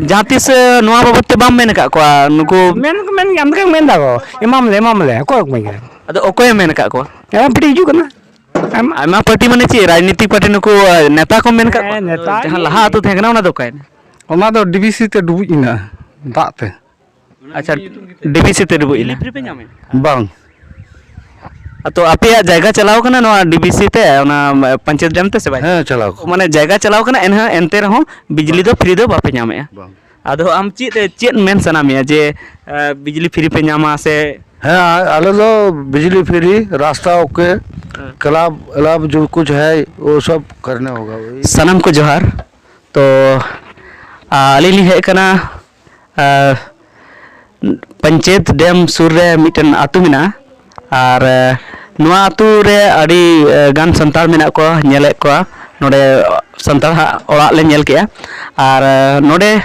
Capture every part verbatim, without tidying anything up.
ᱡᱟᱦᱟᱸ ᱛᱤᱥ, ᱮ, ᱱᱚᱣᱟ ᱵᱟᱵᱚᱫ ᱛᱮ ᱵᱟᱢ ᱢᱮᱱ ᱟᱠᱟᱫ ᱠᱚᱣᱟ ᱱᱩᱠᱩ? ᱢᱮᱱ ᱠᱚ ᱢᱮᱱ ᱜᱮᱭᱟ, ᱟᱢ ᱫᱚ ᱢᱮᱱ ᱫᱟᱠᱚ, ᱮᱢᱟᱢ ᱞᱮ, ᱮᱢᱟᱢ ᱞᱮ, ᱚᱠᱚᱭ ᱠᱚ ᱢᱮᱱ ᱠᱟᱱᱟ? ᱟᱫᱚ ᱚᱠᱚᱭᱮ ᱢᱮᱱ ᱟᱠᱟᱫ ᱠᱚᱣᱟ? ᱮᱢ ᱯᱟᱹᱴᱤ ᱦᱤᱡᱩᱜ ᱠᱟᱱᱟ᱾ ᱟᱭᱢᱟ ᱟᱭᱢᱟ ᱯᱟᱨᱴᱤ ᱢᱟᱱᱮ ᱪᱮᱫ, ᱨᱟᱡᱽᱱᱤᱛᱤᱠ ᱯᱟᱨᱴᱤ ᱱᱩᱠᱩ, ᱮ, ᱱᱮᱛᱟ ᱠᱚ ᱢᱮᱱ ᱟᱠᱟᱫ ᱠᱚᱣᱟ? ᱦᱮᱸ, ᱱᱮᱛᱟ ᱡᱟᱦᱟᱸ ᱜᱮ᱾ ᱞᱟᱦᱟ ᱟᱹᱛᱩ ᱛᱟᱦᱮᱸ ᱠᱟᱱᱟ, ᱚᱱᱟ ᱫᱚ ᱚᱠᱟᱭᱮᱱᱟ? ᱚᱱᱟ ᱫᱚ ᱰᱤ ᱵᱤ ᱥᱤ ᱛᱮ ᱰᱩᱵᱩᱡ ᱮᱱᱟ ᱫᱟᱜ ᱛᱮ᱾ ᱟᱪᱪᱷᱟ, ᱰᱤ ᱵᱤ ᱥᱤ ᱛᱮ ᱰᱩᱵᱩᱡ ᱮᱱᱟ᱾ ᱨᱤᱞᱤᱯ ᱯᱮ ᱧᱟᱢᱮᱫ? ᱵᱟᱝ᱾ ᱛᱚ ᱟᱯᱮᱭᱟᱜ ᱡᱟᱭᱜᱟ ᱪᱟᱞᱟᱣ ᱠᱟᱱᱟ ᱱᱚᱣᱟ ᱰᱤ ᱵᱤ ᱥᱤ ᱛᱮ, ᱚᱱᱟ ᱯᱚᱧᱪᱟᱭᱮᱛ ᱰᱮᱢ ᱛᱮ ᱥᱮ ᱵᱟᱝ? ᱦᱮᱸ, ᱪᱟᱞᱟᱣ ᱠᱟᱱᱟ᱾ ᱢᱟᱱᱮ ᱡᱟᱭᱜᱟ ᱪᱟᱞᱟᱣ ᱠᱟᱱᱟ, ᱮᱱᱦᱚᱸ ᱮᱱᱛᱮ ᱨᱮᱦᱚᱸ ᱵᱤᱡᱽᱞᱤ ᱫᱚ ᱯᱷᱨᱤ ᱫᱚ ᱵᱟᱯᱮ ᱧᱟᱢᱮᱫᱼᱟ? ᱵᱟᱝ᱾ ᱟᱫᱚ ᱟᱢ ᱪᱮᱫ, ᱪᱮᱫ ᱢᱮᱱ ᱥᱟᱱᱟ ᱢᱮᱭᱟ ᱡᱮ, ᱮ, ᱵᱤᱡᱽᱞᱤ ᱯᱷᱨᱤ ᱯᱮ ᱧᱟᱢᱟ ᱥᱮ? ᱦᱮᱸ, ᱟᱞᱮ ᱫᱚ ᱵᱤᱡᱽᱞᱤ ᱯᱷᱨᱤ, ᱨᱟᱥᱛᱟ ᱳᱠᱮ, ᱦᱮᱸ᱾ ᱠᱞᱟᱵ ᱮᱞᱟᱵ ᱡᱚ ᱠᱩᱪ ᱦᱟᱭ, ᱣᱳ ᱥᱚᱵ ᱠᱟᱨᱱᱟ ᱦᱳᱜᱟ ᱵᱷᱟᱭ᱾ ᱥᱟᱱᱟᱢ ᱠᱚ ᱡᱚᱦᱟᱨ᱾ ᱛᱚ, ᱟ, ᱟᱹᱞᱤᱧ ᱞᱤᱧ ᱦᱮᱡ ᱟᱠᱟᱱᱟ, ᱟ, ᱯᱚᱧᱪᱟᱭᱮᱛ ᱰᱮᱢ ᱥᱩᱨ ᱨᱮ ᱢᱤᱫᱴᱮᱱ ᱟᱹᱛᱩ ᱢᱮᱱᱟᱜᱼᱟ᱾ ᱟᱨ, ᱮ, ᱱᱚᱣᱟ ᱟᱹᱛᱩ ᱨᱮ ᱟᱹᱰᱤ, ᱮ, ᱜᱟᱱ ᱥᱟᱱᱛᱟᱲ ᱢᱮᱱᱟᱜ ᱠᱚᱣᱟ, ᱧᱮᱞᱮᱫ ᱠᱚᱣᱟ᱾ ᱱᱚᱰᱮ ᱥᱟᱱᱛᱟᱲᱟᱜ ᱚᱲᱟᱜ ᱞᱮ ᱧᱮᱞ ᱠᱮᱜᱼᱟ᱾ ᱟᱨ, ᱮ, ᱱᱚᱰᱮ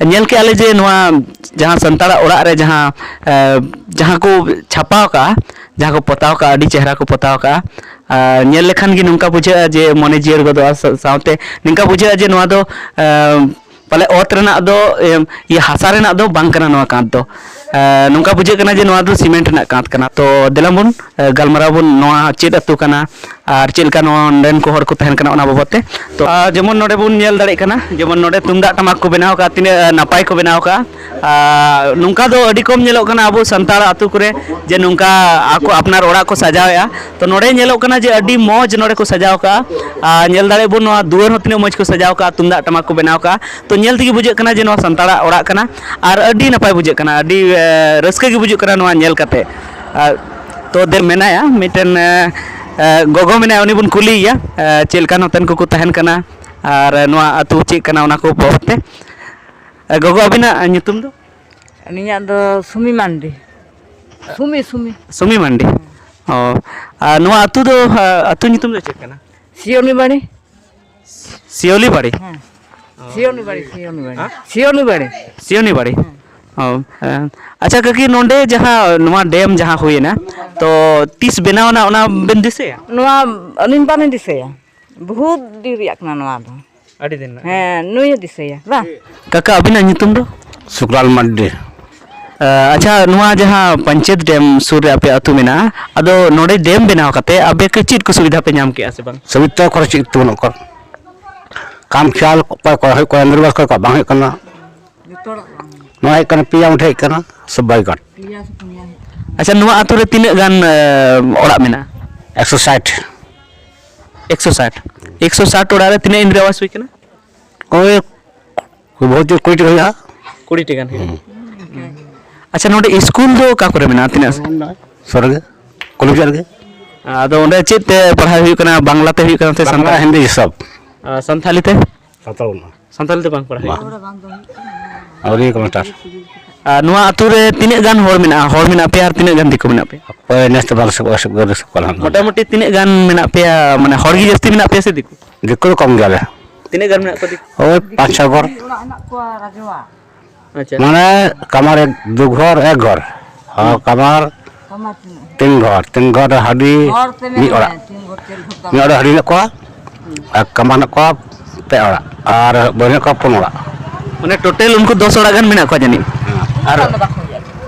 ᱧᱮᱞ ᱠᱮᱜᱼᱟ ᱞᱮ ᱡᱮ ᱱᱚᱣᱟ ᱡᱟᱦᱟᱸ ᱥᱟᱱᱛᱟᱲᱟᱜ ᱚᱲᱟᱜ ᱨᱮ ᱡᱟᱦᱟᱸ, ᱮ, ᱡᱟᱦᱟᱸ ᱠᱚ ᱪᱷᱟᱯᱟᱣ ᱠᱟᱜᱼᱟ, ᱡᱟᱦᱟᱸ ᱠᱚ ᱯᱚᱛᱟᱣ ᱠᱟᱜᱼᱟ, ᱟᱹᱰᱤ ᱪᱮᱦᱨᱟ ᱠᱚ ᱯᱚᱛᱟᱣ ᱠᱟᱜᱼᱟ᱾ ᱟᱨ ᱧᱮᱞ ᱞᱮᱠᱷᱟᱱ ᱜᱮ ᱱᱚᱝᱠᱟ ᱵᱩᱡᱷᱟᱹᱜᱼᱟ ᱡᱮ ᱢᱚᱱᱮ ᱡᱤᱭᱟᱹᱲ ᱜᱚᱫᱚᱜᱼᱟ᱾ ᱥᱟ-, ᱥᱟᱶᱛᱮ ᱱᱚᱝᱠᱟ ᱵᱩᱡᱷᱟᱹᱜᱼᱟ ᱡᱮ ᱱᱚᱣᱟ ᱫᱚ, ᱮ, ᱯᱟᱞᱮ ᱚᱛ ᱨᱮᱱᱟᱜ ᱫᱚ, ᱮ, ᱤᱭᱟᱹ ᱦᱟᱥᱟ ᱨᱮᱱᱟᱜ ᱫᱚ ᱵᱟᱝ ᱠᱟᱱᱟ ᱱᱚᱣᱟ ᱠᱟᱸᱛ ᱫᱚ᱾ ᱮ, ᱱᱚᱝᱠᱟ ᱵᱩᱡᱷᱟᱹᱜ ᱠᱟᱱᱟ ᱡᱮ ᱱᱚᱣᱟ ᱫᱚ ᱥᱤᱢᱮᱱᱴ ᱨᱮᱱᱟᱜ ᱠᱟᱸᱛ ᱠᱟᱱᱟ᱾ ᱛᱚ ᱫᱮᱞᱟ ᱵᱚᱱ, ᱮ, ᱜᱟᱞᱢᱟᱨᱟᱣ ᱵᱚᱱ ᱱᱚᱣᱟ ᱪᱮᱫ ᱟᱹᱛᱩ ᱠᱟᱱᱟ ᱟᱨ ᱪᱮᱫ ᱞᱮᱠᱟ ᱱᱚᱣᱟ ᱱᱚᱰᱮᱱ ᱠᱚ ᱦᱚᱲ ᱠᱚ ᱛᱟᱦᱮᱱ ᱠᱟᱱᱟ ᱚᱱᱟ ᱵᱟᱵᱚᱫ ᱛᱮ᱾ ᱛᱚ, ᱟᱨ ᱡᱮᱢᱚᱱ ᱱᱚᱰᱮ ᱵᱚᱱ ᱧᱮᱞ ᱫᱟᱲᱮᱭᱟᱜ ᱠᱟᱱᱟ, ᱡᱮᱢᱚᱱ ᱱᱚᱰᱮ ᱛᱩᱢᱫᱟᱜ ᱴᱟᱢᱟᱠ ᱠᱚ ᱵᱮᱱᱟᱣ ᱠᱟᱜᱼᱟ, ᱛᱤᱱᱟᱹᱜ, ᱮ, ᱱᱟᱯᱟᱭ ᱠᱚ ᱵᱮᱱᱟᱣ ᱠᱟᱜᱼᱟ᱾ ᱟᱨ ᱱᱚᱝᱠᱟ ᱫᱚ ᱟᱹᱰᱤ ᱠᱚᱢ ᱧᱮᱞᱚᱜ ᱠᱟᱱᱟ ᱟᱵᱚ ᱥᱟᱱᱛᱟᱲ ᱟᱹᱛᱩ ᱠᱚᱨᱮ ᱡᱮ ᱱᱚᱝᱠᱟ ᱟᱠᱚ ᱟᱯᱱᱟᱨ ᱚᱲᱟᱜ ᱠᱚ ᱥᱟᱡᱟᱣᱮᱜᱼᱟ᱾ ᱛᱚ ᱱᱚᱰᱮ ᱧᱮᱞᱚᱜ ᱠᱟᱱᱟ ᱡᱮ ᱟᱹᱰᱤ ᱢᱚᱡᱽ ᱱᱚᱰᱮ ᱠᱚ ᱥᱟᱡᱟᱣ ᱠᱟᱜᱼᱟ᱾ ᱟᱨ ᱧᱮᱞ ᱫᱟᱲᱮᱭᱟᱜ ᱵᱚᱱ ᱱᱚᱣᱟ ᱫᱩᱣᱟᱹᱨ ᱦᱚᱸ ᱛᱤᱱᱟᱹᱜ ᱢᱚᱡᱽ ᱠᱚ ᱥᱟᱡᱟᱣ ᱠᱟᱜᱼᱟ, ᱛᱩᱢᱫᱟᱜ ᱴᱟᱢᱟᱠ ᱠᱚ ᱵᱮᱱᱟᱣ ᱠᱟᱜᱼᱟ᱾ ᱛᱚ ᱧᱮᱞ ᱛᱮᱜᱮ ᱵᱩᱡᱷᱟᱹᱜ ᱠᱟᱱᱟ ᱡᱮ ᱱᱚᱣᱟ ᱥᱟᱱᱛᱟᱲᱟᱜ ᱚᱲᱟᱜ ᱠᱟᱱᱟ ᱟᱨ ᱟᱹᱰᱤ ᱱᱟᱯᱟᱭ ᱵᱩᱡᱷᱟᱹᱜ ᱠᱟᱱᱟ, ᱟᱹᱰᱤ, ᱮ, ᱨᱟᱹᱥᱠᱟᱹ ᱜᱮ ᱵᱩᱡᱷᱟᱹᱜ ᱠᱟᱱᱟ ᱱᱚᱣᱟ ᱧᱮᱞ ᱠᱟᱛᱮ᱾ ᱟᱨ ᱛᱚ ᱫᱮ ᱢᱮᱱᱟᱭᱟ ᱢᱤᱫᱴᱮᱱ, ᱮ, ᱮ, ᱜᱚᱜᱚ ᱢᱮᱱᱟᱭᱟ, ᱩᱱᱤ ᱵᱚᱱ ᱠᱩᱞᱤᱭᱮᱭᱟ, ᱮ, ᱪᱮᱫ ᱞᱮᱠᱟ ᱱᱚᱛᱮᱱ ᱠᱚᱠᱚ ᱛᱟᱦᱮᱱ ᱠᱟᱱᱟ ᱟᱨ ᱱᱚᱣᱟ ᱟᱹᱛᱩ ᱪᱮᱫ ᱠᱟᱱᱟ ᱚᱱᱟ ᱠᱚ ᱵᱟᱵᱚᱫ ᱛᱮ᱾ ᱮ, ᱜᱚᱜᱚ, ᱟᱹᱵᱤᱱᱟᱜ ᱧᱩᱛᱩᱢ ᱫᱚ? ᱟᱹᱞᱤᱧᱟᱜ ᱫᱚ ᱥᱩᱢᱤ ᱢᱟᱱᱰᱤ᱾ ᱥᱩᱢᱤ, ᱥᱩᱢᱤ᱾ ᱥᱩᱢᱤ ᱢᱟᱱᱰᱤ᱾ ᱚ, ᱟᱨ ᱱᱚᱣᱟ ᱟᱹᱛᱩ ᱫᱚ, ᱟ, ᱟᱹᱛᱩ ᱧᱩᱛᱩᱢ ᱫᱚ ᱪᱮᱫ ᱠᱟᱱᱟ? ᱥᱤᱭᱚᱞᱤ ᱵᱟᱲᱤ᱾ ᱥᱤᱭᱚᱞᱤ ᱵᱟᱲᱤ? ᱦᱮᱸ᱾ ᱥᱤᱭᱚᱞᱤ ᱵᱟᱲᱤ, ᱥᱤᱭᱚᱞᱤ ᱵᱟᱲᱤ᱾ ᱦᱮᱸ? ᱥᱤᱭᱚᱞᱤ ᱵᱟᱲᱤ᱾ ᱥᱤᱭᱚᱞᱤ ᱵᱟᱲᱤ? ᱦᱮᱸ᱾ ᱚ, ᱦᱮᱸ᱾ ᱟᱪᱪᱷᱟ ᱠᱟᱹᱠᱤ, ᱱᱚᱰᱮ ᱡᱟᱦᱟᱸ ᱱᱚᱣᱟ ᱰᱮᱢ ᱡᱟᱦᱟᱸ ᱦᱩᱭᱮᱱᱟ, ᱛᱚ ᱛᱤᱥ ᱵᱮᱱᱟᱣ ᱮᱱᱟ ᱚᱱᱟ ᱵᱮᱱ ᱫᱤᱥᱟᱹᱭᱟ? ᱱᱚᱣᱟ ᱟᱹᱞᱤᱧ ᱵᱟᱞᱤᱧ ᱫᱤᱥᱟᱹᱭᱟ᱾ ᱵᱚᱦᱩᱛ ᱫᱤᱱ ᱨᱮᱭᱟᱜ ᱠᱟᱱᱟ ᱱᱚᱣᱟ ᱫᱚ᱾ ᱟᱹᱰᱤ ᱫᱤᱱ ᱨᱮᱱᱟᱜ᱾ ᱦᱮᱸ, ᱱᱩᱭ ᱦᱚᱸ ᱫᱤᱥᱟᱹᱭᱟ ᱵᱟᱝ? ᱠᱟᱠᱟ, ᱟᱹᱵᱤᱱᱟᱜ ᱧᱩᱛᱩᱢ ᱫᱚ? ᱥᱩᱠᱞᱟᱞ ᱢᱟᱨᱰᱤ᱾ ᱟᱪᱪᱷᱟ, ᱱᱚᱣᱟ ᱡᱟᱦᱟᱸ ᱯᱚᱧᱪᱟᱭᱮᱛ ᱰᱮᱢ ᱥᱩᱨ ᱨᱮ ᱟᱯᱮ ᱟᱹᱛᱩ ᱢᱮᱱᱟᱜᱼᱟ, ᱟᱫᱚ ᱱᱚᱰᱮ ᱰᱮᱢ ᱵᱮᱱᱟᱣ ᱠᱟᱛᱮ ᱟᱯᱮ ᱠᱚ ᱪᱮᱫ ᱠᱚ ᱥᱩᱵᱤᱫᱷᱟ ᱯᱮ ᱧᱟᱢ ᱠᱮᱜᱼᱟ ᱥᱮ ᱵᱟᱝ? ᱥᱩᱵᱤᱫᱷᱟ ᱠᱚᱨᱮ ᱪᱮᱫ ᱛᱚ ᱵᱟᱹᱱᱩᱜ ᱠᱚᱣᱟ᱾ ᱠᱟᱢ ᱠᱷᱮᱭᱟᱞ ᱚᱠᱚᱭ ᱠᱚ ᱦᱩᱭᱩᱜ ᱠᱟᱱᱟ, ᱱᱤᱨᱵᱟᱪᱚᱱ ᱠᱚ ᱵᱟᱝ ᱦᱩᱭᱩᱜ ᱠᱟᱱᱟ᱾ ᱱᱚᱣᱟ ᱦᱩᱭᱩᱜ ᱠᱟᱱᱟ ᱯᱮᱭᱟ ᱢᱩᱴᱷᱟᱹ ᱦᱩᱭᱩᱜ ᱠᱟᱱᱟ ᱥᱚᱵᱟᱭᱜᱚᱲ᱾ ᱟᱪᱪᱷᱟ, ᱱᱚᱣᱟ ᱟᱹᱛᱩ ᱨᱮ ᱛᱤᱱᱟᱹᱜ ᱜᱟᱱ, ᱮ, ᱚᱲᱟᱜ ᱢᱮᱱᱟᱜᱼᱟ? ᱮᱠᱥᱚ ᱥᱟᱴ᱾ ᱮᱠᱥᱚ ᱥᱟᱴ᱾ ᱮᱠᱥᱚ ᱥᱟᱴ ᱚᱲᱟᱜ ᱨᱮ ᱛᱤᱱᱟᱹᱜ ᱤᱱᱫᱨᱟ ᱟᱵᱟᱥ ᱦᱩᱭ ᱠᱟᱱᱟ? ᱳᱭ ᱵᱚᱦᱩᱛ ᱡᱳᱨ ᱠᱩᱲᱤ ᱴᱤ ᱦᱩᱭᱩᱜᱼᱟ᱾ ᱠᱩᱲᱤ ᱴᱤ ᱜᱟᱱ ᱦᱩᱭᱩᱜᱼᱟ᱾ ᱟᱪᱪᱷᱟ, ᱱᱚᱰᱮ ᱥᱠᱩᱞ ᱫᱚ ᱚᱠᱟ ᱠᱚᱨᱮ ᱢᱮᱱᱟᱜᱼᱟ? ᱛᱤᱱᱟᱹᱜ? ᱥᱩᱨ ᱨᱮᱜᱮ, ᱠᱚᱞᱮᱡᱽ ᱨᱮᱜᱮ᱾ ᱟᱫᱚ ᱚᱸᱰᱮ ᱪᱮᱫ ᱛᱮ ᱯᱟᱲᱦᱟᱣ ᱦᱩᱭᱩᱜ ᱠᱟᱱᱟ? ᱵᱟᱝᱞᱟ ᱛᱮ ᱦᱩᱭᱩᱜ ᱠᱟᱱᱟ ᱥᱮ ᱵᱟᱝᱞᱟ, ᱥᱟᱱᱛᱟᱲᱤ? ᱦᱤᱱᱫᱤ ᱥᱚᱵ᱾ ᱟᱨ ᱥᱟᱱᱛᱷᱟᱞᱤ ᱛᱮ? ᱥᱟᱱᱛᱟᱲ ᱵᱟᱹᱱᱩᱜᱼᱟ᱾ ᱥᱟᱱᱛᱟᱲᱤ ᱛᱮ ᱵᱟᱝ ᱯᱟᱲᱦᱟᱣ ᱦᱩᱭᱩᱜ ᱠᱟᱱᱟ? ᱟᱹᱣᱨᱤ ᱠᱚ ᱢᱟᱥᱴᱟᱨ᱾ ᱟᱨ ᱱᱚᱣᱟ ᱟᱹᱛᱩ ᱨᱮ ᱛᱤᱱᱟᱹᱜ ᱜᱟᱱ ᱦᱚᱲ ᱢᱮᱱᱟᱜᱼᱟ? ᱦᱚᱲ ᱢᱮᱱᱟᱜ ᱯᱮᱭᱟ ᱟᱨ ᱛᱤᱱᱟᱹᱜ ᱜᱟᱱ ᱫᱤᱠᱩ ᱢᱮᱱᱟᱜ ᱯᱮᱭᱟ? ᱦᱟᱯᱳᱭ, ᱱᱮᱥ ᱫᱚ ᱵᱟᱞᱮ ᱥᱟᱵ ᱠᱚᱣᱟ, ᱥᱟᱵ ᱠᱚᱣᱟ, ᱥᱟᱵ ᱠᱚᱣᱟ ᱞᱟᱦᱟ᱾ ᱢᱚᱴᱟᱢᱩᱴᱤ ᱛᱤᱱᱟᱹᱜ ᱜᱟᱱ ᱢᱮᱱᱟᱜ ᱯᱮᱭᱟ? ᱢᱟᱱᱮ ᱦᱚᱲ ᱜᱮ ᱡᱟᱹᱥᱛᱤ ᱢᱮᱱᱟᱜ ᱯᱮᱭᱟ ᱥᱮ ᱫᱤᱠᱩ? ᱫᱤᱠᱩ ᱫᱚ ᱠᱚᱢ ᱜᱮᱭᱟᱞᱮ᱾ ᱛᱤᱱᱟᱹᱜ ᱜᱟᱱ ᱢᱮᱱᱟᱜ ᱠᱚᱣᱟ ᱫᱤᱠᱩ? ᱳᱭ ᱯᱟᱸᱪ ᱪᱷᱚ ᱜᱷᱚᱨ᱾ ᱟᱪᱪᱷᱟ᱾ ᱢᱟᱱᱮ ᱠᱟᱢᱟᱨ ᱮᱠ ᱫᱩ ᱜᱷᱚᱨ, ᱮᱠ ᱜᱷᱚᱨ᱾ ᱟᱨ ᱦᱩᱸ᱾ ᱠᱟᱢᱟᱨ ᱠᱟᱢᱟᱨ ᱛᱤᱱᱟᱹᱜ? ᱛᱤᱱ ᱜᱷᱚᱨ, ᱛᱤᱱ ᱜᱷᱚᱨ ᱨᱮ ᱦᱟᱹᱰᱤ ᱦᱚᱲ ᱛᱮ ᱢᱤᱫ ᱢᱮᱱᱟᱭᱟ, ᱚᱲᱟᱜ᱾ ᱛᱤᱱ ᱜᱷᱚᱨ, ᱪᱟᱹᱨ ᱜᱷᱚᱨ ᱛᱟᱢ᱾ ᱢᱤᱫ ᱚᱲᱟᱜ ᱦᱟᱹᱰᱤ ᱢᱮᱱᱟᱜ ᱠᱚᱣᱟ, ᱦᱩᱸ᱾ ᱟᱨ ᱠᱟᱢᱟᱨ ᱢᱮᱱᱟᱜ ᱠᱚᱣᱟ ᱯᱮ ᱚᱲᱟᱜ, ᱟᱨ ᱵᱟᱹᱦᱩ ᱢᱮᱱᱟᱜ ᱠᱚᱣᱟ ᱯᱩᱱ ᱚᱲᱟᱜ᱾ ᱢᱟᱱᱮ ᱴᱳᱴᱟᱞ ᱩᱱᱠᱩ ᱫᱚᱥ ᱚᱲᱟᱜ ᱜᱟᱱ ᱢᱮᱱᱟᱜ ᱠᱚᱣᱟ ᱡᱟᱹᱱᱤᱡ? ᱦᱮᱸ᱾ ᱟᱨ ᱚᱱᱠᱟ ᱫᱚ ᱵᱟᱠᱚ ᱦᱩᱭᱩᱜᱼᱟ᱾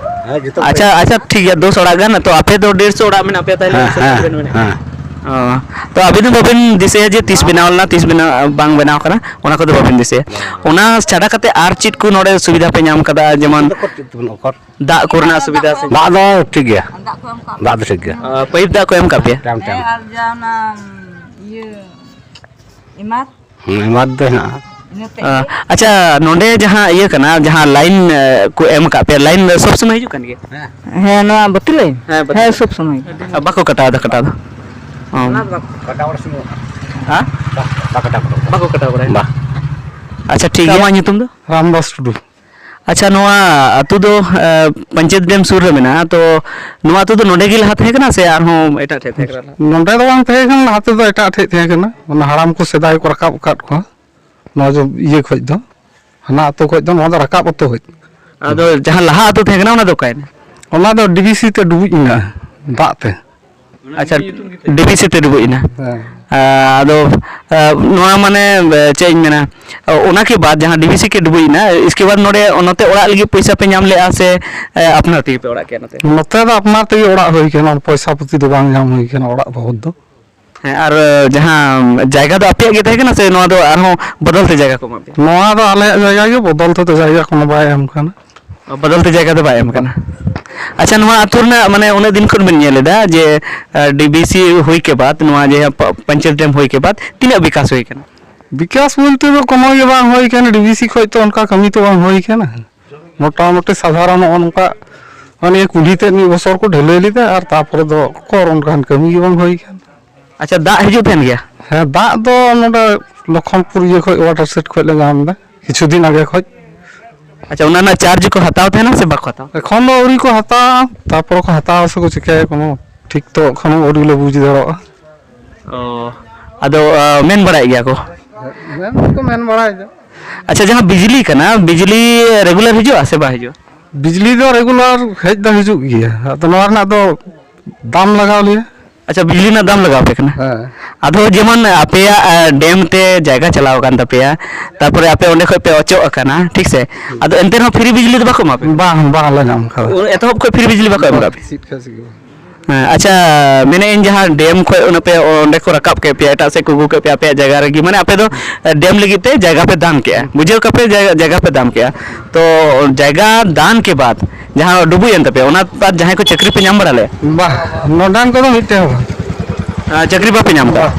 ᱦᱮᱸ, ᱡᱚᱛᱚ ᱟᱪᱪᱷᱟ, ᱯᱮ ᱟᱪᱪᱷᱟ, ᱴᱷᱤᱠ ᱜᱮᱭᱟ, ᱫᱚᱥ ᱚᱲᱟᱜ ᱜᱟᱱ᱾ ᱛᱚ ᱟᱯᱮ ᱫᱚ ᱰᱮᱲᱥᱚ ᱚᱲᱟᱜ ᱢᱮᱱᱟᱜ ᱯᱮᱭᱟ ᱛᱟᱦᱞᱮ? ᱦᱮᱸ, ᱥᱮ ᱦᱮᱸ, ᱛᱤᱱᱟᱹᱜ ᱵᱮᱱ ᱢᱮᱱᱮᱫᱼᱟ? ᱦᱮᱸ᱾ ᱚ, ᱛᱚ ᱟᱵᱤᱱ ᱫᱚ ᱵᱟᱵᱤᱱ ᱫᱤᱥᱟᱹᱭᱟ ᱡᱮ ᱛᱤᱥ ᱵᱮᱱᱟᱣ ᱞᱮᱱᱟ, ᱛᱤᱥ ᱵᱮᱱᱟᱣ, ᱵᱟᱝ ᱵᱮᱱᱟᱣ ᱠᱟᱱᱟ, ᱚᱱᱟ ᱠᱚᱫᱚ ᱵᱟᱵᱤᱱ ᱫᱤᱥᱟᱹᱭᱟ᱾ ᱵᱟᱝ᱾ ᱚᱱᱟ ᱪᱷᱟᱰᱟ ᱠᱟᱛᱮ ᱟᱨ ᱪᱮᱫ ᱠᱚ ᱱᱚᱰᱮ ᱥᱩᱵᱤᱫᱷᱟ ᱯᱮ ᱧᱟᱢ ᱠᱟᱫᱟ? ᱡᱮᱢᱚᱱ ᱫᱟᱜ ᱠᱚᱨᱮᱱᱟᱜ ᱥᱩᱵᱤᱫᱷᱟ ᱥᱮ? ᱫᱟᱜ ᱫᱚ ᱴᱷᱤᱠ ᱜᱮᱭᱟ᱾ ᱫᱟᱜ ᱫᱚ ᱴᱷᱤᱠ ᱜᱮᱭᱟ᱾ ᱟᱨ ᱯᱟᱭᱤᱯ ᱫᱟᱜ ᱠᱚ ᱮᱢ ᱠᱟᱜ ᱯᱮᱭᱟ? Time, time. ᱦᱮᱸ, ᱟᱨ ᱡᱟ ᱚᱱᱟ, ᱤᱭᱟᱹ, ᱮᱢᱟᱨ? ᱦᱮᱸ, ᱮᱢᱟᱨ ᱫᱚ ᱦᱮᱱᱟᱜᱼᱟ᱾ ᱤᱱᱟᱹ ᱛᱮᱫ ᱟᱸ, ᱜᱮ᱾ ᱟᱪᱪᱷᱟ, ᱱᱚᱰᱮ ᱡᱟᱦᱟᱸ ᱤᱭᱟᱹ ᱠᱟᱱᱟ, ᱡᱟᱦᱟᱸ ᱞᱟᱭᱤᱱ, ᱮ, ᱠᱚ ᱮᱢ ᱠᱟᱜ ᱯᱮᱭᱟ, ᱞᱟᱭᱤᱱ ᱥᱚᱵ ᱥᱚᱢᱚᱭ ᱦᱤᱡᱩᱜ ᱠᱟᱱ ᱜᱮᱭᱟ? ᱦᱮᱸ, ᱱᱚᱣᱟ ᱵᱟᱹᱛᱤ ᱞᱟᱭᱤᱱ? ᱦᱮᱸ, ᱵᱟᱹᱛᱤ ᱦᱮᱸ, ᱞᱟᱭᱤᱱ᱾ ᱥᱚᱵ ᱥᱚᱢᱚᱭ᱾ ᱟᱨ ᱵᱟᱠᱚ ᱠᱟᱴᱟᱣ ᱮᱫᱟ, ᱠᱟᱴᱟᱣ ᱫᱚ? ᱚ᱾ ᱚᱱᱟ ᱫᱚ ᱵᱟᱠᱚ ᱠᱟᱴᱟᱣ ᱵᱟᱲᱟ ᱥᱚᱢᱚᱭ᱾ ᱦᱮᱸ? ᱵᱟ-, ᱵᱟᱠᱚ ᱠᱟᱴᱟᱣ ᱵᱟᱲᱟᱭᱟ᱾ ᱵᱟᱠᱚ ᱠᱟᱴᱟᱣ ᱵᱟᱲᱟᱭᱟ᱾ ᱵᱟ᱾ ᱟᱪᱪᱷᱟ, ᱴᱷᱤᱠ ᱜᱮᱭᱟ᱾ ᱟᱢᱟᱜ ᱧᱩᱛᱩᱢ ᱫᱚ? ᱨᱟᱢᱫᱟᱥ ᱴᱩᱰᱩ᱾ ᱟᱪᱪᱷᱟ, ᱱᱚᱣᱟ ᱟᱹᱛᱩ ᱫᱚ, ᱮ, ᱯᱚᱧᱪᱟᱭᱮᱛ ᱰᱮᱢ ᱥᱩᱨ ᱨᱮ ᱢᱮᱱᱟᱜᱼᱟ, ᱛᱚ ᱱᱚᱣᱟ ᱟᱹᱛᱩ ᱫᱚ ᱱᱚᱰᱮ ᱜᱮ ᱞᱟᱦᱟ ᱛᱟᱦᱮᱸ ᱠᱟᱱᱟ ᱥᱮ ᱟᱨᱦᱚᱸ ᱮᱴᱟᱜ ᱴᱷᱮᱡ ᱛᱟᱦᱮᱸ ᱠᱟᱱᱟ ᱞᱟᱦᱟ? ᱱᱚᱰᱮ ᱫᱚ ᱵᱟᱝ ᱛᱟᱦᱮᱸ ᱠᱟᱱᱟ, ᱞᱟᱦᱟ ᱛᱮᱫᱚ ᱮᱴᱟᱜ ᱴᱷᱮᱡ ᱛᱟᱦᱮᱸ ᱠᱟᱱᱟ, ᱚᱱᱟ ᱦᱟᱲᱟᱢ ᱠᱚ ᱥᱮᱫᱟᱭ ᱠᱚ ᱨᱟᱠᱟᱵ ᱟᱠᱟᱫ ᱠᱚᱣᱟ᱾ ᱱᱚᱣᱟ ᱡᱚ-, ᱤᱭᱟᱹ ᱠᱷᱚᱡ ᱫᱚ, ᱦᱟᱱᱟ ᱟᱹᱛᱩ ᱠᱷᱚᱡ ᱫᱚ ᱱᱚᱣᱟ ᱫᱚ ᱨᱟᱠᱟᱵ ᱟᱹᱛᱩ ᱠᱷᱚᱡ᱾ ᱟᱫᱚ ᱡᱟᱦᱟᱸ ᱞᱟᱦᱟ ᱟᱹᱛᱩ ᱛᱟᱦᱮᱸ ᱠᱟᱱᱟ, ᱚᱱᱟ ᱫᱚ ᱚᱠᱟᱭᱮᱱᱟ? ᱚᱱᱟ ᱫᱚ ᱰᱤ ᱵᱷᱤ ᱥᱤ ᱛᱮ ᱰᱩᱵᱩᱡ ᱮᱱᱟ ᱫᱟᱜ ᱛᱮ᱾ ᱟᱪᱪᱷᱟ, ᱰᱤ ᱵᱷᱤ ᱥᱤ ᱛᱮ ᱰᱩᱵᱩᱡ ᱮᱱᱟ᱾ ᱦᱮᱸ᱾ ᱟᱫᱚ ᱱᱚᱣᱟ ᱢᱟᱱᱮ, ᱪᱮᱫ ᱤᱧ ᱢᱮᱱᱟ, ᱚᱱᱟ ᱠᱮ ᱵᱟᱫ ᱡᱟᱦᱟᱸ ᱰᱤᱵᱤᱥᱤ ᱠᱮ ᱰᱩᱵᱩᱡ ᱮᱱᱟ, ᱤᱥᱠᱮ ᱵᱟᱫ ᱱᱚᱰᱮ ᱱᱚᱛᱮ ᱚᱲᱟᱜ ᱞᱟᱹᱜᱤᱫ ᱯᱚᱭᱥᱟ ᱯᱮ ᱧᱟᱢ ᱞᱮᱜᱼᱟ ᱥᱮ ᱟᱯᱱᱟᱨ ᱛᱮᱜᱮ ᱯᱮ ᱚᱲᱟᱜ ᱠᱮᱜᱼᱟ ᱱᱚᱛᱮ? ᱱᱚᱛᱮ ᱫᱚ ᱟᱯᱱᱟᱨ ᱛᱮᱜᱮ ᱚᱲᱟᱜ ᱦᱩᱭ ᱠᱟᱱᱟ, ᱯᱚᱭᱥᱟ ᱯᱩᱛᱤ ᱫᱚ ᱵᱟᱝ ᱧᱟᱢ ᱦᱩᱭ ᱠᱟᱱᱟ ᱚᱲᱟᱜ ᱵᱟᱵᱚᱫ ᱫᱚ᱾ ᱦᱮᱸ, ᱟᱨ ᱡᱟᱦᱟᱸ ᱡᱟᱭᱜᱟ ᱫᱚ ᱟᱯᱮᱭᱟᱜ ᱜᱮ ᱛᱟᱦᱮᱸ ᱠᱟᱱᱟ ᱥᱮ ᱱᱚᱣᱟ ᱫᱚ ᱟᱨᱦᱚᱸ ᱵᱚᱫᱚᱞ ᱛᱮ ᱡᱟᱭᱜᱟ ᱠᱚ ᱮᱢᱟᱜ ᱯᱮᱭᱟ? ᱱᱚᱣᱟ ᱫᱚ ᱟᱞᱮᱭᱟᱜ ᱡᱟᱭᱜᱟ ᱜᱮ, ᱵᱚᱫᱚᱞ ᱛᱮᱫᱚ ᱡᱟᱭᱜᱟ ᱠᱳᱱᱳ ᱵᱟᱭ ᱮᱢ ᱠᱟᱱᱟ᱾ ᱵᱚᱫᱚᱞ ᱛᱮ ᱡᱟᱭᱜᱟ ᱫᱚ ᱵᱟᱭ ᱮᱢ ᱠᱟᱱᱟ᱾ ᱟᱪᱪᱷᱟ, ᱱᱚᱣᱟ ᱟᱹᱛᱩ ᱨᱮᱱᱟᱜ ᱢᱟᱱᱮ ᱩᱱᱟᱹᱜ ᱫᱤᱱ ᱠᱷᱚᱱ ᱵᱮᱱ ᱧᱮᱞ ᱮᱫᱟ ᱡᱮ, ᱰᱤᱵᱤᱥᱤ ᱦᱩᱭ ᱠᱮ ᱵᱟᱫ, ᱱᱚᱣᱟ ᱡᱟᱦᱟᱸ ᱯᱚᱧᱪᱟᱭᱮᱛ ᱰᱮᱢ ᱦᱩᱭ ᱠᱮ ᱵᱟᱫ ᱛᱤᱱᱟᱹᱜ ᱵᱤᱠᱟᱥ ᱦᱩᱭ ᱠᱟᱱᱟ? ᱵᱤᱠᱟᱥ ᱵᱚᱞᱛᱮ ᱫᱚ ᱠᱳᱱᱳ ᱜᱮ ᱵᱟᱝ ᱦᱩᱭ ᱠᱟᱱᱟ, ᱰᱤᱵᱤᱥᱤ ᱠᱷᱚᱡ ᱛᱚ ᱚᱱᱠᱟ ᱠᱟᱹᱢᱤ ᱛᱚ ᱵᱟᱝ ᱦᱩᱭ ᱠᱟᱱᱟ᱾ ᱢᱚᱴᱟᱢᱩᱴᱤ ᱥᱟᱫᱷᱟᱨᱚᱱ ᱱᱚᱜᱼᱚ ᱱᱚᱝᱠᱟ, ᱢᱟᱱᱮ ᱠᱩᱞᱦᱤ ᱛᱮᱫ ᱢᱤᱫ ᱵᱚᱪᱷᱚᱨ ᱠᱚ ᱰᱷᱟᱹᱞᱟᱹᱭ ᱞᱮᱫᱟ ᱟᱨ ᱛᱟᱨᱯᱚᱨᱮ ᱫᱚ ᱚᱠᱚᱨ ᱚᱱᱠᱟᱱ ᱠᱟᱹᱢᱤ ᱜᱮ ᱵᱟᱝ ᱦᱩᱭ ᱠᱟᱱᱟ᱾ ᱟᱪᱪᱷᱟ, ᱫᱟᱜ ᱦᱤᱡᱩᱜ ᱛᱟᱦᱮᱱ ᱜᱮᱭᱟ? ᱦᱮᱸ, ᱫᱟᱜ ᱫᱚ ᱱᱚᱰᱮ ᱞᱚᱠᱷᱚᱱᱯᱩᱨ ᱤᱭᱟᱹ ᱠᱷᱚᱡ, ᱣᱟᱴᱟᱨ ᱥᱮᱰ ᱠᱷᱚᱡ ᱞᱮ ᱧᱟᱢ ᱮᱫᱟ ᱠᱤᱪᱷᱩ ᱫᱤᱱ ᱟᱜᱮ ᱠᱷᱚᱡ᱾ ᱟᱪᱪᱷᱟ, ᱚᱱᱟ ᱨᱮᱱᱟᱜ ᱪᱟᱨᱡᱽ ᱠᱚ ᱦᱟᱛᱟᱣ ᱛᱟᱦᱮᱱᱟ ᱥᱮ ᱵᱟᱠᱚ ᱦᱟᱛᱟᱣᱟ? ᱮᱠᱷᱚᱱ ᱫᱚ ᱟᱹᱣᱨᱤ ᱠᱚ ᱦᱟᱛᱟᱣᱟ, ᱛᱟᱨᱯᱚᱨ ᱠᱚ ᱦᱟᱛᱟᱣᱟ ᱥᱮ ᱠᱚ ᱪᱤᱠᱟᱹᱭᱟ, ᱠᱳᱱᱳ ᱴᱷᱤᱠ ᱛᱚ ᱮᱠᱷᱚᱱ ᱟᱹᱣᱨᱤ ᱞᱮ ᱵᱩᱡᱽ ᱫᱟᱲᱮᱭᱟᱜᱼᱟ᱾ ᱚ, ᱟᱫᱚ, ᱟ, ᱢᱮᱱ ᱵᱟᱲᱟᱭᱮᱫ ᱜᱮᱭᱟ ᱠᱚ? ᱢᱮᱱ ᱫᱚᱠᱚ ᱢᱮᱱ ᱵᱟᱲᱟᱭᱮᱫᱟ᱾ ᱟᱪᱪᱷᱟ, ᱡᱟᱦᱟᱸ ᱵᱤᱡᱽᱞᱤ ᱠᱟᱱᱟ, ᱵᱤᱡᱽᱞᱤ ᱨᱮᱜᱩᱞᱟᱨ ᱦᱤᱡᱩᱜᱼᱟ ᱥᱮ ᱵᱟᱝ ᱦᱤᱡᱩᱜᱼᱟ? ᱵᱤᱡᱽᱞᱤ ᱫᱚ ᱨᱮᱜᱩᱞᱟᱨ ᱦᱮᱡ ᱫᱚ ᱦᱤᱡᱩᱜ ᱜᱮᱭᱟ, ᱟᱫᱚ ᱱᱚᱣᱟ ᱨᱮᱱᱟᱜ ᱫᱚ ᱫᱟᱢ ᱞᱟᱜᱟᱣ ᱞᱮᱭᱟ᱾ ᱟᱪᱪᱷᱟ, ᱵᱤᱡᱽᱞᱤ ᱨᱮᱱᱟᱜ ᱫᱟᱢ ᱞᱟᱜᱟᱣ ᱟᱯᱮ ᱠᱟᱱᱟ? ᱦᱮᱸ᱾ ᱟᱫᱚ ᱡᱮᱢᱚᱱ ᱟᱯᱮᱭᱟᱜ, ᱟ, ᱰᱮᱢ ᱛᱮ ᱡᱟᱭᱜᱟ ᱪᱟᱞᱟᱣ ᱟᱠᱟᱱ ᱛᱟᱯᱮᱭᱟ, ᱛᱟᱨᱯᱚᱨᱮ ᱟᱯᱮ ᱚᱸᱰᱮ ᱠᱷᱚᱡ ᱯᱮ ᱚᱪᱚᱜ ᱟᱠᱟᱱᱟ, ᱴᱷᱤᱠ ᱥᱮ? ᱟᱫᱚ ᱮᱱᱛᱮ ᱨᱮᱦᱚᱸ ᱯᱷᱤᱨᱤ ᱵᱤᱡᱽᱞᱤ ᱫᱚ ᱵᱟᱠᱚ ᱮᱢᱟ ᱯᱮ? ᱵᱟᱝ, ᱵᱟᱝ ᱞᱮ ᱧᱟᱢ ᱠᱟᱫᱟ᱾ ᱮᱛᱚᱦᱚᱵ ᱠᱷᱚᱡ ᱯᱷᱤᱨᱤ ᱵᱤᱡᱽᱞᱤ ᱵᱟᱠᱚ ᱮᱢ ᱠᱟᱜ ᱯᱮ? ᱪᱮᱫ ᱠᱷᱟᱹᱥᱤ ᱜᱮ ᱵᱟᱝ᱾ ᱦᱮᱸ, ᱟᱪᱪᱷᱟ, ᱢᱮᱱᱮᱫ ᱟᱹᱧ ᱡᱟᱦᱟᱸ ᱰᱮᱢ ᱠᱷᱚᱡ ᱚᱱᱟ ᱯᱮ ᱚᱸᱰᱮ ᱠᱚ ᱨᱟᱠᱟᱵ ᱠᱮᱫ ᱯᱮᱭᱟ, ᱮᱴᱟᱜ ᱥᱮᱫ ᱠᱚ ᱟᱹᱜᱩ ᱠᱮᱫ ᱯᱮᱭᱟ ᱟᱯᱮᱭᱟᱜ ᱡᱟᱭᱜᱟ ᱨᱮᱜᱮ, ᱢᱟᱱᱮ ᱟᱯᱮ ᱫᱚ, ᱮ, ᱰᱮᱢ ᱞᱟᱹᱜᱤᱫ ᱛᱮ ᱡᱟᱭᱜᱟ ᱯᱮ ᱫᱟᱱ ᱠᱮᱜᱼᱟ, ᱵᱩᱡᱷᱟᱹᱣ ᱠᱟᱜ ᱯᱮ ᱡᱟᱭᱜᱟ, ᱡᱟᱭᱜᱟ ᱯᱮ ᱫᱟᱱ ᱠᱮᱜᱼᱟ, ᱛᱚ ᱡᱟᱭᱜᱟ ᱫᱟᱱ ᱠᱮ ᱵᱟᱫ ᱡᱟᱦᱟᱸ ᱰᱩᱵᱩᱡ ᱮᱱ ᱛᱟᱯᱮᱭᱟ, ᱚᱱᱟ ᱵᱟᱫ ᱡᱟᱦᱟᱸᱭ ᱠᱚ ᱪᱟᱹᱠᱨᱤ ᱯᱮ ᱧᱟᱢ ᱵᱟᱲᱟ ᱞᱮᱫᱼᱟ? ᱵᱟᱦ, ᱱᱚᱰᱟᱱ ᱠᱚᱫᱚ ᱢᱤᱫᱴᱮᱱ ᱦᱚᱸ ᱵᱟᱝ᱾ ᱟᱨ ᱪᱟᱹᱠᱨᱤ ᱵᱟᱯᱮ ᱧᱟᱢ ᱠᱟᱜᱼᱟ? ᱵᱟᱦ᱾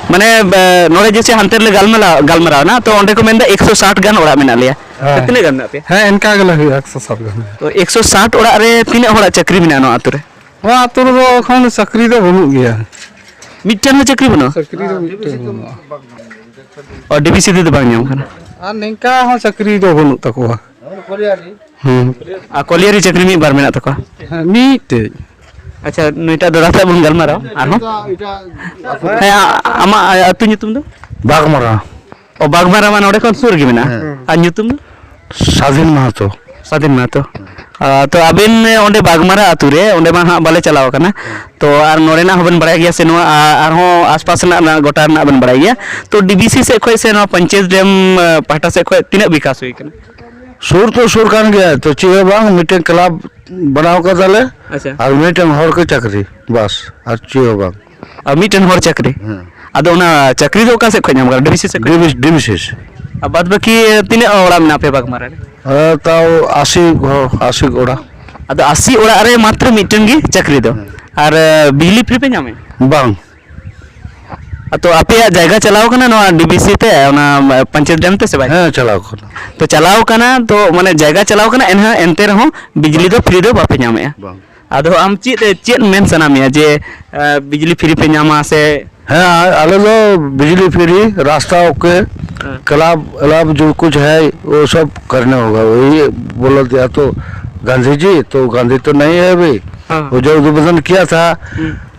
ᱢᱟᱱᱮ, ᱮ, ᱱᱚᱰᱮ ᱡᱮᱭᱥᱮ ᱦᱟᱱᱛᱮ ᱨᱮᱞᱮ ᱜᱟᱞᱢᱟᱨᱟᱣ, ᱜᱟᱞᱢᱟᱨᱟᱣ ᱮᱱᱟ, ᱛᱚ ᱚᱸᱰᱮ ᱠᱚ ᱢᱮᱱᱫᱟ ᱮᱠᱥᱚ ᱥᱟᱴ ᱜᱟᱱ ᱚᱲᱟᱜ ᱢᱮᱱᱟᱜ ᱞᱮᱭᱟ᱾ ᱦᱮᱸ᱾ ᱛᱤᱱᱟᱹᱜ ᱜᱟᱱ ᱢᱮᱱᱟᱜ ᱯᱮᱭᱟ? ᱦᱮᱸ, ᱤᱱᱠᱟ ᱜᱮᱞᱮ ᱦᱩᱭᱩᱜᱼᱟ, ᱮᱠᱥᱚ ᱥᱟᱴ ᱜᱟᱱ᱾ ᱛᱚ ᱮᱠᱥᱚ ᱥᱟᱴ ᱚᱲᱟᱜ ᱨᱮ ᱛᱤᱱᱟᱹᱜ ᱦᱚᱲᱟᱜ ᱪᱟᱹᱠᱨᱤ ᱢᱮᱱᱟᱜᱼᱟ ᱱᱚᱣᱟ ᱟᱹᱛᱩ ᱨᱮ? ᱱᱚᱣᱟ ᱟᱹᱛᱩ ᱨᱮᱫᱚ ᱮᱠᱷᱚᱱ ᱪᱟᱹᱠᱨᱤ ᱫᱚ ᱵᱟᱹᱱᱩᱜ ᱜᱮᱭᱟ᱾ ᱢᱤᱫᱴᱮᱱ ᱦᱚᱸ ᱪᱟᱹᱠᱨᱤ ᱵᱟᱹᱱᱩᱜᱼᱟ? ᱪᱟᱹᱠᱨᱤ ᱫᱚ ᱢᱤᱫᱴᱮᱱ ᱦᱚᱸ ᱵᱟᱹᱱᱩᱜᱼᱟ᱾ ᱚ, ᱰᱤᱵᱤᱥᱤ ᱛᱮᱫᱚ ᱵᱟᱝ ᱧᱟᱢ ᱠᱟᱱᱟ? ᱟᱨ ᱱᱤᱝᱠᱟ ᱦᱚᱸ ᱪᱟᱹᱠᱨᱤ ᱫᱚ ᱵᱟᱹᱱᱩᱜ ᱛᱟᱠᱚᱣᱟ᱾ ᱦᱩᱸ᱾ ᱟᱨ ᱠᱚᱞᱤᱭᱟᱨᱤ ᱪᱟᱹᱠᱨᱤ ᱢᱤᱫ ᱵᱟᱨ ᱢᱮᱱᱟᱜ ᱛᱟᱠᱚᱣᱟ? ᱦᱮᱸ, ᱢᱤᱫᱴᱮᱡ᱾ ᱟᱪᱪᱷᱟ, ᱱᱩᱭᱴᱟᱜ ᱫᱟᱫᱟ ᱥᱟᱞᱟᱜ ᱵᱚᱱ ᱜᱟᱞᱢᱟᱨᱟᱣᱟ ᱟᱨᱦᱚᱸ᱾ ᱦᱮᱸ, ᱟ-, ᱟᱢᱟᱜ ᱟᱹᱛᱩ ᱧᱩᱛᱩᱢ ᱫᱚ? ᱵᱟᱜᱽᱢᱟᱨᱟ᱾ ᱚ, ᱵᱟᱜᱽᱢᱟᱨᱟ ᱢᱟ ᱱᱚᱰᱮ ᱠᱷᱚᱱ ᱥᱩᱨ ᱜᱮ ᱢᱮᱱᱟᱜᱼᱟ᱾ ᱦᱮᱸ᱾ ᱟᱨ ᱧᱩᱛᱩᱢ ᱫᱚ? ᱥᱟᱫᱷᱤᱱ ᱢᱟᱦᱟᱛᱚ᱾ ᱥᱟᱫᱷᱤᱱ ᱢᱟᱦᱟᱛᱚ᱾ ᱟ, ᱛᱚ ᱟᱵᱮᱱ ᱚᱸᱰᱮ ᱵᱟᱜᱽᱢᱟᱨᱟ ᱟᱹᱛᱩ ᱨᱮ, ᱚᱸᱰᱮ ᱢᱟ ᱦᱟᱸᱜ ᱵᱟᱞᱮ ᱪᱟᱞᱟᱣ ᱟᱠᱟᱱᱟ, ᱛᱚ ᱟᱨ ᱱᱚᱰᱮᱱᱟᱜ ᱦᱚᱸᱵᱮᱱ ᱵᱟᱲᱟᱭ ᱜᱮᱭᱟ ᱥᱮ, ᱱᱚᱣᱟ ᱟ-, ᱟᱨᱦᱚᱸ ᱟᱥᱯᱟᱥ ᱨᱮᱱᱟᱜ, ᱨᱮᱱᱟᱜ ᱜᱚᱴᱟ ᱨᱮᱱᱟᱜ ᱵᱮᱱ ᱵᱟᱲᱟᱭ ᱜᱮᱭᱟ, ᱛᱚ ᱰᱤᱵᱤᱥᱤ ᱥᱮᱫ ᱠᱷᱚᱱ ᱥᱮ ᱱᱚᱣᱟ ᱯᱚᱧᱪᱟᱭᱮᱛ ᱰᱮᱢ, ᱟ, ᱯᱟᱦᱴᱟ ᱥᱮᱫ ᱠᱷᱚᱱ ᱛᱤᱱᱟᱹᱜ ᱵᱤᱠᱟᱥ ᱦᱩᱭ ᱟᱠᱟᱱᱟ? ᱥᱩᱨ ᱛᱚ ᱥᱩᱨ ᱠᱟᱱ ᱜᱮᱭᱟ, ᱛᱚ ᱪᱮᱫ ᱦᱚᱸ ᱵᱟᱝ, ᱢᱤᱫᱴᱮᱱ ᱠᱞᱟᱵᱽ ᱵᱮᱱᱟᱣ ᱠᱟᱫᱟᱞᱮ ᱟᱪᱪᱷᱟ᱾ ᱟᱨ ᱢᱤᱫᱴᱮᱱ ᱦᱚᱲ ᱠᱚ ᱪᱟᱹᱠᱨᱤ, ᱵᱟᱥ, ᱟᱨ ᱪᱮᱫ ᱦᱚᱸ ᱵᱟᱝ᱾ ᱟᱨ ᱢᱤᱫᱴᱮᱱ ᱦᱚᱲ ᱪᱟᱹᱠᱨᱤ? ᱦᱮᱸ᱾ ᱟᱫᱚ ᱚᱱᱟ ᱪᱟᱹᱠᱨᱤ ᱫᱚ ᱚᱠᱟ ᱥᱮᱫ ᱠᱷᱚᱱ ᱧᱟᱢ ᱠᱟᱱᱟ? ᱰᱤᱵᱤᱥᱤ ᱥᱮᱫ ᱠᱷᱚᱱ? DVC, DVC. ᱟᱨ ᱵᱟᱫ ᱵᱟᱹᱠᱤ ᱛᱤᱱᱟᱹᱜ ᱚᱲᱟᱜ ᱢᱮᱱᱟᱜ ᱯᱮᱭᱟ ᱵᱟᱜᱽᱢᱟᱨᱟ ᱨᱮ? ᱦᱮᱸ, ᱛᱟᱣ ᱟᱥᱤ ᱜᱷᱚ-, ᱟᱥᱤ ᱚᱲᱟᱜ᱾ ᱟᱫᱚ ᱟᱥᱤ ᱚᱲᱟᱜ ᱨᱮ ᱢᱟᱛᱨᱚ ᱢᱤᱫᱴᱮᱱ ᱜᱮ ᱪᱟᱹᱠᱨᱤ ᱫᱚ? ᱦᱮᱸ᱾ ᱟᱨ, ᱮ, ᱵᱤᱡᱽᱞᱤ ᱯᱷᱨᱤ ᱯᱮ ᱧᱟᱢᱮᱫ? ᱵᱟᱝ᱾ ᱟᱫᱚ ᱟᱯᱮᱭᱟᱜ ᱡᱟᱭᱜᱟ ᱪᱟᱞᱟᱣ ᱠᱟᱱᱟ ᱱᱚᱣᱟ ᱰᱤᱵᱤᱥᱤ ᱛᱮ, ᱚᱱᱟ ᱯᱚᱧᱪᱟᱭᱮᱛ ᱰᱮᱢ ᱛᱮ ᱥᱮ ᱵᱟᱝ? ᱦᱮᱸ, ᱪᱟᱞᱟᱣ ᱠᱟᱱᱟ᱾ ᱛᱚ ᱪᱟᱞᱟᱣ ᱠᱟᱱᱟ, ᱛᱚ ᱢᱟᱱᱮ ᱡᱟᱭᱜᱟ ᱪᱟᱞᱟᱣ ᱠᱟᱱᱟ, ᱮᱱᱦᱚᱸ ᱮᱱᱛᱮ ᱨᱮᱦᱚᱸ ᱵᱤᱡᱽᱞᱤ ᱫᱚ ᱯᱷᱨᱤ ᱫᱚ ᱵᱟᱯᱮ ᱧᱟᱢᱮᱫᱼᱟ? ᱵᱟᱝ᱾ ᱟᱫᱚ ᱟᱢ ᱪᱮᱫ, ᱪᱮᱫ ᱢᱮᱱ ᱥᱟᱱᱟ ᱢᱮᱭᱟ ᱡᱮ, ᱮ, ᱵᱤᱡᱽᱞᱤ ᱯᱷᱨᱤ ᱯᱮ ᱧᱟᱢᱟ ᱥᱮ? ᱦᱮᱸ, ᱟᱞᱮ ᱫᱚ ᱵᱤᱡᱽᱞᱤ ᱯᱷᱨᱤ, ᱨᱟᱥᱛᱟ ᱳᱠᱮ, ᱦᱮᱸ᱾ ᱠᱞᱟᱵᱽ, ᱠᱞᱟᱵᱽ ᱡᱚ ᱠᱩᱪ ᱦᱟᱭ, ᱣᱳ ᱥᱚᱵ ᱠᱟᱨᱱᱮ ᱦᱳᱜᱟ, ᱣᱳᱦᱤ ᱵᱳᱞ ᱫᱤᱭᱟ ᱛᱚ ᱜᱟᱱᱫᱷᱤ ᱡᱤ, ᱛᱚ ᱜᱟᱱᱫᱷᱤ ᱛᱚ ᱱᱟᱦᱤ ᱦᱟᱭ ᱵᱷᱟᱭ, ᱦᱮᱸ᱾ ᱣᱳ ᱡᱚᱵ ᱩᱫᱵᱳᱫᱷᱚᱱ ᱠᱤᱭᱟ ᱛᱷᱟ, ᱦᱩᱸ᱾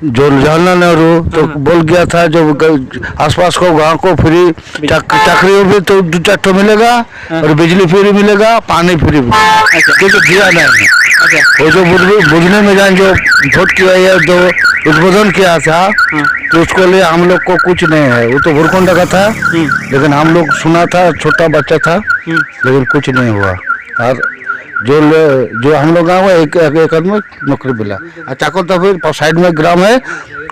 जो जवाहरलाल नेहरू तो हाँ, हाँ। बोल गया था, जो ग-, आसपास को गांव को फ्री बिज- चक-, चाकरी भी तो दो चार ठो मिलेगा हाँ। और बिजली फ्री मिलेगा, पानी फ्री मिलेगा। अच्छा। ये तो दिया नहीं। अच्छा। वो जो बुझ-, बुझने में जान जो वोट किया है, जो उद्बोधन किया था, हाँ। तो उसको लिए हम लोग को कुछ नहीं है। वो तो भुरकोंडा का था, हम्म। लेकिन हम लोग सुना था, छोटा बच्चा था, हम्म। लेकिन कुछ नहीं हुआ। और जो ले-, जो हम लोग गाँव है, एक, एक, एक आदमी नौकरी मिला। अच्छा, चाकोर तहसील पर साइड में ग्राम है,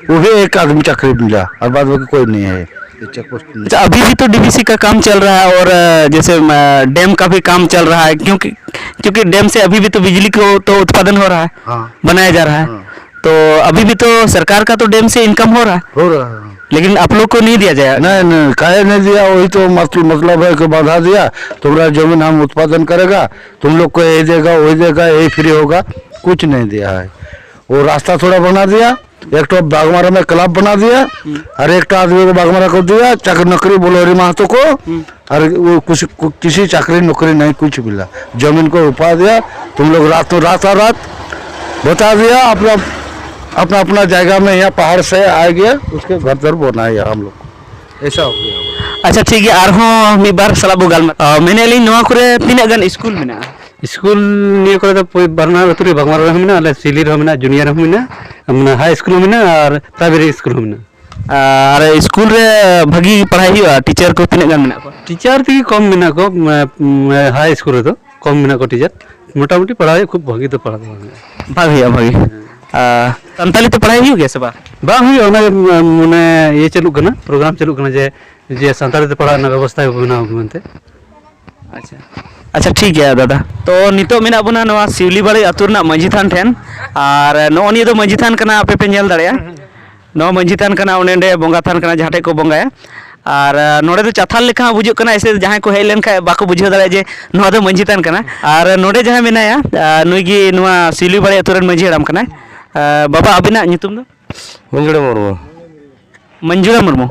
वो भी एक आदमी चाकरी मिला, और बाद बाकी कोई नहीं है। ये चेक पोस्ट नहीं। अच्छा, अभी भी तो डीवीसी का काम चल रहा है और, अ, जैसे, अ, डैम का भी काम चल रहा है, क्योंकि, क्योंकि डैम से अभी भी तो बिजली को तो उत्पादन हो रहा है, हाँ। बनाया जा रहा है। हाँ। तो अभी भी तो सरकार का तो डैम से इनकम हो रहा है। हो रहा है, हाँ। लेकिन आप लोग को नहीं दिया जाए। नहीं, नहीं, काहे नहीं दिया? वही तो मत-, मतलब है कि बाधा दिया, तुम्हारा जमीन हम उत्पादन करेगा, तुम लोग को यही देगा, वही देगा, यही फ्री होगा, कुछ नहीं दिया है। वो रास्ता थोड़ा बना दिया, एक तो बागमारा में क्लब बना दिया, हम्म। और एक तो आदमी को बागमारा को दिया, चाकरी नौकरी बोलो हरी महतो को, हम्म। और वो कुछ, कु-, किसी चाकरी नौकरी नहीं, कुछ मिला। जमीन को उपा दिया, तुम लोग रात, रात, रात बता दिया, अपना, अपना, अपना जायगा में यहाँ पहाड़ से आ गया, उसके घर दर बनाया हम लोग को। ऐसा हो गया। ᱟᱪᱪᱷᱟ, ᱴᱷᱤᱠ ᱜᱮᱭᱟ, ᱟᱨᱦᱚᱸ ᱢᱤᱫ ᱵᱟᱨ ᱥᱟᱞᱟᱜ ᱵᱚ ᱜᱟᱞᱢᱟᱨᱟᱣᱟ᱾ ᱢᱮᱱᱮᱫ ᱞᱤᱧ, ᱱᱚᱣᱟ ᱠᱚᱨᱮ ᱛᱤᱱᱟᱹᱜ ᱜᱟᱱ ᱥᱠᱩᱞ ᱢᱮᱱᱟᱜᱼᱟ? ᱥᱠᱩᱞ ᱱᱤᱭᱟᱹ ᱠᱚᱨᱮ ᱫᱚ ᱯᱩᱭ-, ᱵᱟᱱᱟᱨ ᱟᱹᱛᱩ ᱨᱮ ᱵᱟᱝᱞᱟ ᱨᱮᱦᱚᱸ ᱢᱮᱱᱟᱜᱼᱟ, ᱟᱞᱮ ᱥᱤᱣᱞᱤ ᱨᱮᱦᱚᱸ ᱢᱮᱱᱟᱜᱼᱟ, ᱡᱩᱱᱤᱭᱟᱨ ᱨᱮᱦᱚᱸ ᱢᱮᱱᱟᱜᱼᱟ, ᱢᱟᱱᱮ ᱦᱟᱭ ᱥᱠᱩᱞ ᱦᱚᱸ ᱢᱮᱱᱟᱜᱼᱟ ᱟᱨ ᱯᱨᱟᱭᱢᱟᱨᱤ ᱥᱠᱩᱞ ᱦᱚᱸ ᱢᱮᱱᱟᱜᱼᱟ᱾ ᱟᱨ ᱥᱠᱩᱞ ᱨᱮ ᱵᱷᱟᱹᱜᱤ ᱯᱟᱲᱦᱟᱭ ᱦᱩᱭᱩᱜᱼᱟ? ᱴᱤᱪᱟᱨ ᱠᱚ ᱛᱤᱱᱟᱹᱜ ᱜᱟᱱ ᱢᱮᱱᱟᱜ ᱠᱚᱣᱟ? ᱴᱤᱪᱟᱨ ᱛᱮᱜᱮ ᱠᱚᱢ ᱢᱮᱱᱟᱜ ᱠᱚᱣᱟ, ᱢᱟᱱᱮ, ᱦᱟᱭ ᱥᱠᱩᱞ ᱨᱮᱫᱚ ᱠᱚᱢ ᱢᱮᱱᱟᱜ ᱠᱚᱣᱟ ᱴᱤᱪᱟᱨ᱾ ᱢᱚᱴᱟᱢᱩᱴᱤ ᱯᱟᱲᱦᱟᱣ ᱦᱩᱭᱩᱜᱼᱟ, ᱠᱷᱩᱵ ᱵᱷᱟᱹᱜᱤ ᱫᱚ ᱯᱟᱲᱦᱟᱣ ᱫᱚ ᱵᱟᱝ ᱦᱩᱭᱩᱜᱼᱟ᱾ ᱵᱷᱟᱜᱮ ᱦᱩᱭᱩᱜᱼᱟ, ᱵᱷᱟᱜᱮ᱾ ᱟᱨ ᱥᱟᱱᱛᱟᱞᱤ ᱛᱮ ᱯᱟᱲᱦᱟᱭ ᱦᱩᱭᱩᱜ ᱜᱮᱭᱟ ᱥᱮ ᱵᱟᱝ? ᱵᱟᱝ ᱦᱩᱭᱩᱜᱼᱟ, ᱚᱱᱟ ᱜᱮ, ᱢᱟᱱᱮ, ᱤᱭᱟᱹ ᱪᱟᱹᱞᱩᱜ ᱠᱟᱱᱟ, ᱯᱨᱳᱜᱨᱟᱢ ᱪᱟᱹᱞᱩᱜ ᱠᱟᱱᱟ ᱡᱮ, ᱡᱮ ᱥᱟᱱᱛᱟᱲᱤ ᱛᱮ ᱯᱟᱲᱦᱟᱜ ᱨᱮᱱᱟᱜ ᱵᱮᱵᱚᱥᱛᱷᱟ ᱵᱮᱱᱟᱣ ᱢᱮᱱᱛᱮ᱾ ᱟᱪᱪᱷᱟ, ᱟᱪᱪᱷᱟ, ᱴᱷᱤᱠ ᱜᱮᱭᱟ ᱫᱟᱫᱟ᱾ ᱛᱚ, ᱱᱤᱛᱚᱜ ᱢᱮᱱᱟᱜ ᱵᱚᱱᱟ ᱱᱚᱣᱟ ᱥᱤᱣᱞᱤᱵᱟᱲᱤ ᱟᱹᱛᱩ ᱨᱮᱱᱟᱜ ᱢᱟᱹᱡᱷᱤ ᱛᱷᱟᱱ ᱴᱷᱮᱱ, ᱟᱨ ᱱᱚᱜᱼᱚ ᱱᱤᱭᱟᱹ ᱫᱚ ᱢᱟᱹᱡᱷᱤ ᱛᱷᱟᱱ ᱠᱟᱱᱟ, ᱟᱯᱮ ᱯᱮ ᱧᱮᱞ ᱫᱟᱲᱮᱭᱟᱜᱼᱟ᱾ ᱱᱚᱣᱟ ᱢᱟᱹᱡᱷᱤ ᱛᱷᱟᱱ ᱠᱟᱱᱟ, ᱚᱱᱮ ᱚᱸᱰᱮ ᱵᱚᱸᱜᱟ ᱛᱷᱟᱱ ᱠᱟᱱᱟ, ᱡᱟᱦᱟᱸ ᱴᱷᱮᱡ ᱠᱚ ᱵᱚᱸᱜᱟᱭᱟ᱾ ᱟᱨ, ᱟᱨ ᱱᱚᱰᱮ ᱫᱚ ᱪᱟᱛᱷᱟᱞ ᱞᱮᱠᱟ ᱦᱚᱸ ᱵᱩᱡᱩᱜ ᱠᱟᱱᱟ, ᱮᱥᱮ ᱡᱟᱦᱟᱸᱭ ᱠᱚ ᱦᱮᱡ ᱞᱮᱱᱠᱷᱟᱡ ᱵᱟᱠᱚ ᱵᱩᱡᱷᱟᱹᱣ ᱫᱟᱲᱮᱭᱟᱜᱼᱟ ᱡᱮ ᱱᱚᱣᱟ ᱫᱚ ᱢᱟᱹᱡᱷᱤ ᱛᱷᱟᱱ ᱠᱟᱱᱟ᱾ ᱟᱨ ᱱᱚᱰᱮ ᱡᱟᱦᱟᱸᱭ ᱢᱮᱱᱟᱭᱟ, ᱟᱨ ᱱᱩᱭ ᱜᱮ ᱱᱚᱣᱟ ᱥᱤᱣᱞᱤᱵᱟᱲᱤ ᱟᱹᱛᱩ ᱨᱮᱱ ᱢᱟᱹᱡᱷᱤ ᱦᱟᱲᱟᱢ ᱠᱟᱱᱟᱭ᱾ ᱟᱨ ᱵᱟᱵᱟ, ᱟᱹᱵᱤᱱᱟᱜ ᱧᱩᱛᱩᱢ ᱫᱚ? ᱢᱚᱧᱡᱩᱲᱟ ᱢᱩᱨᱢᱩ᱾ ᱢᱚᱧᱡᱩᱲᱟ ᱢᱩᱨᱢᱩ᱾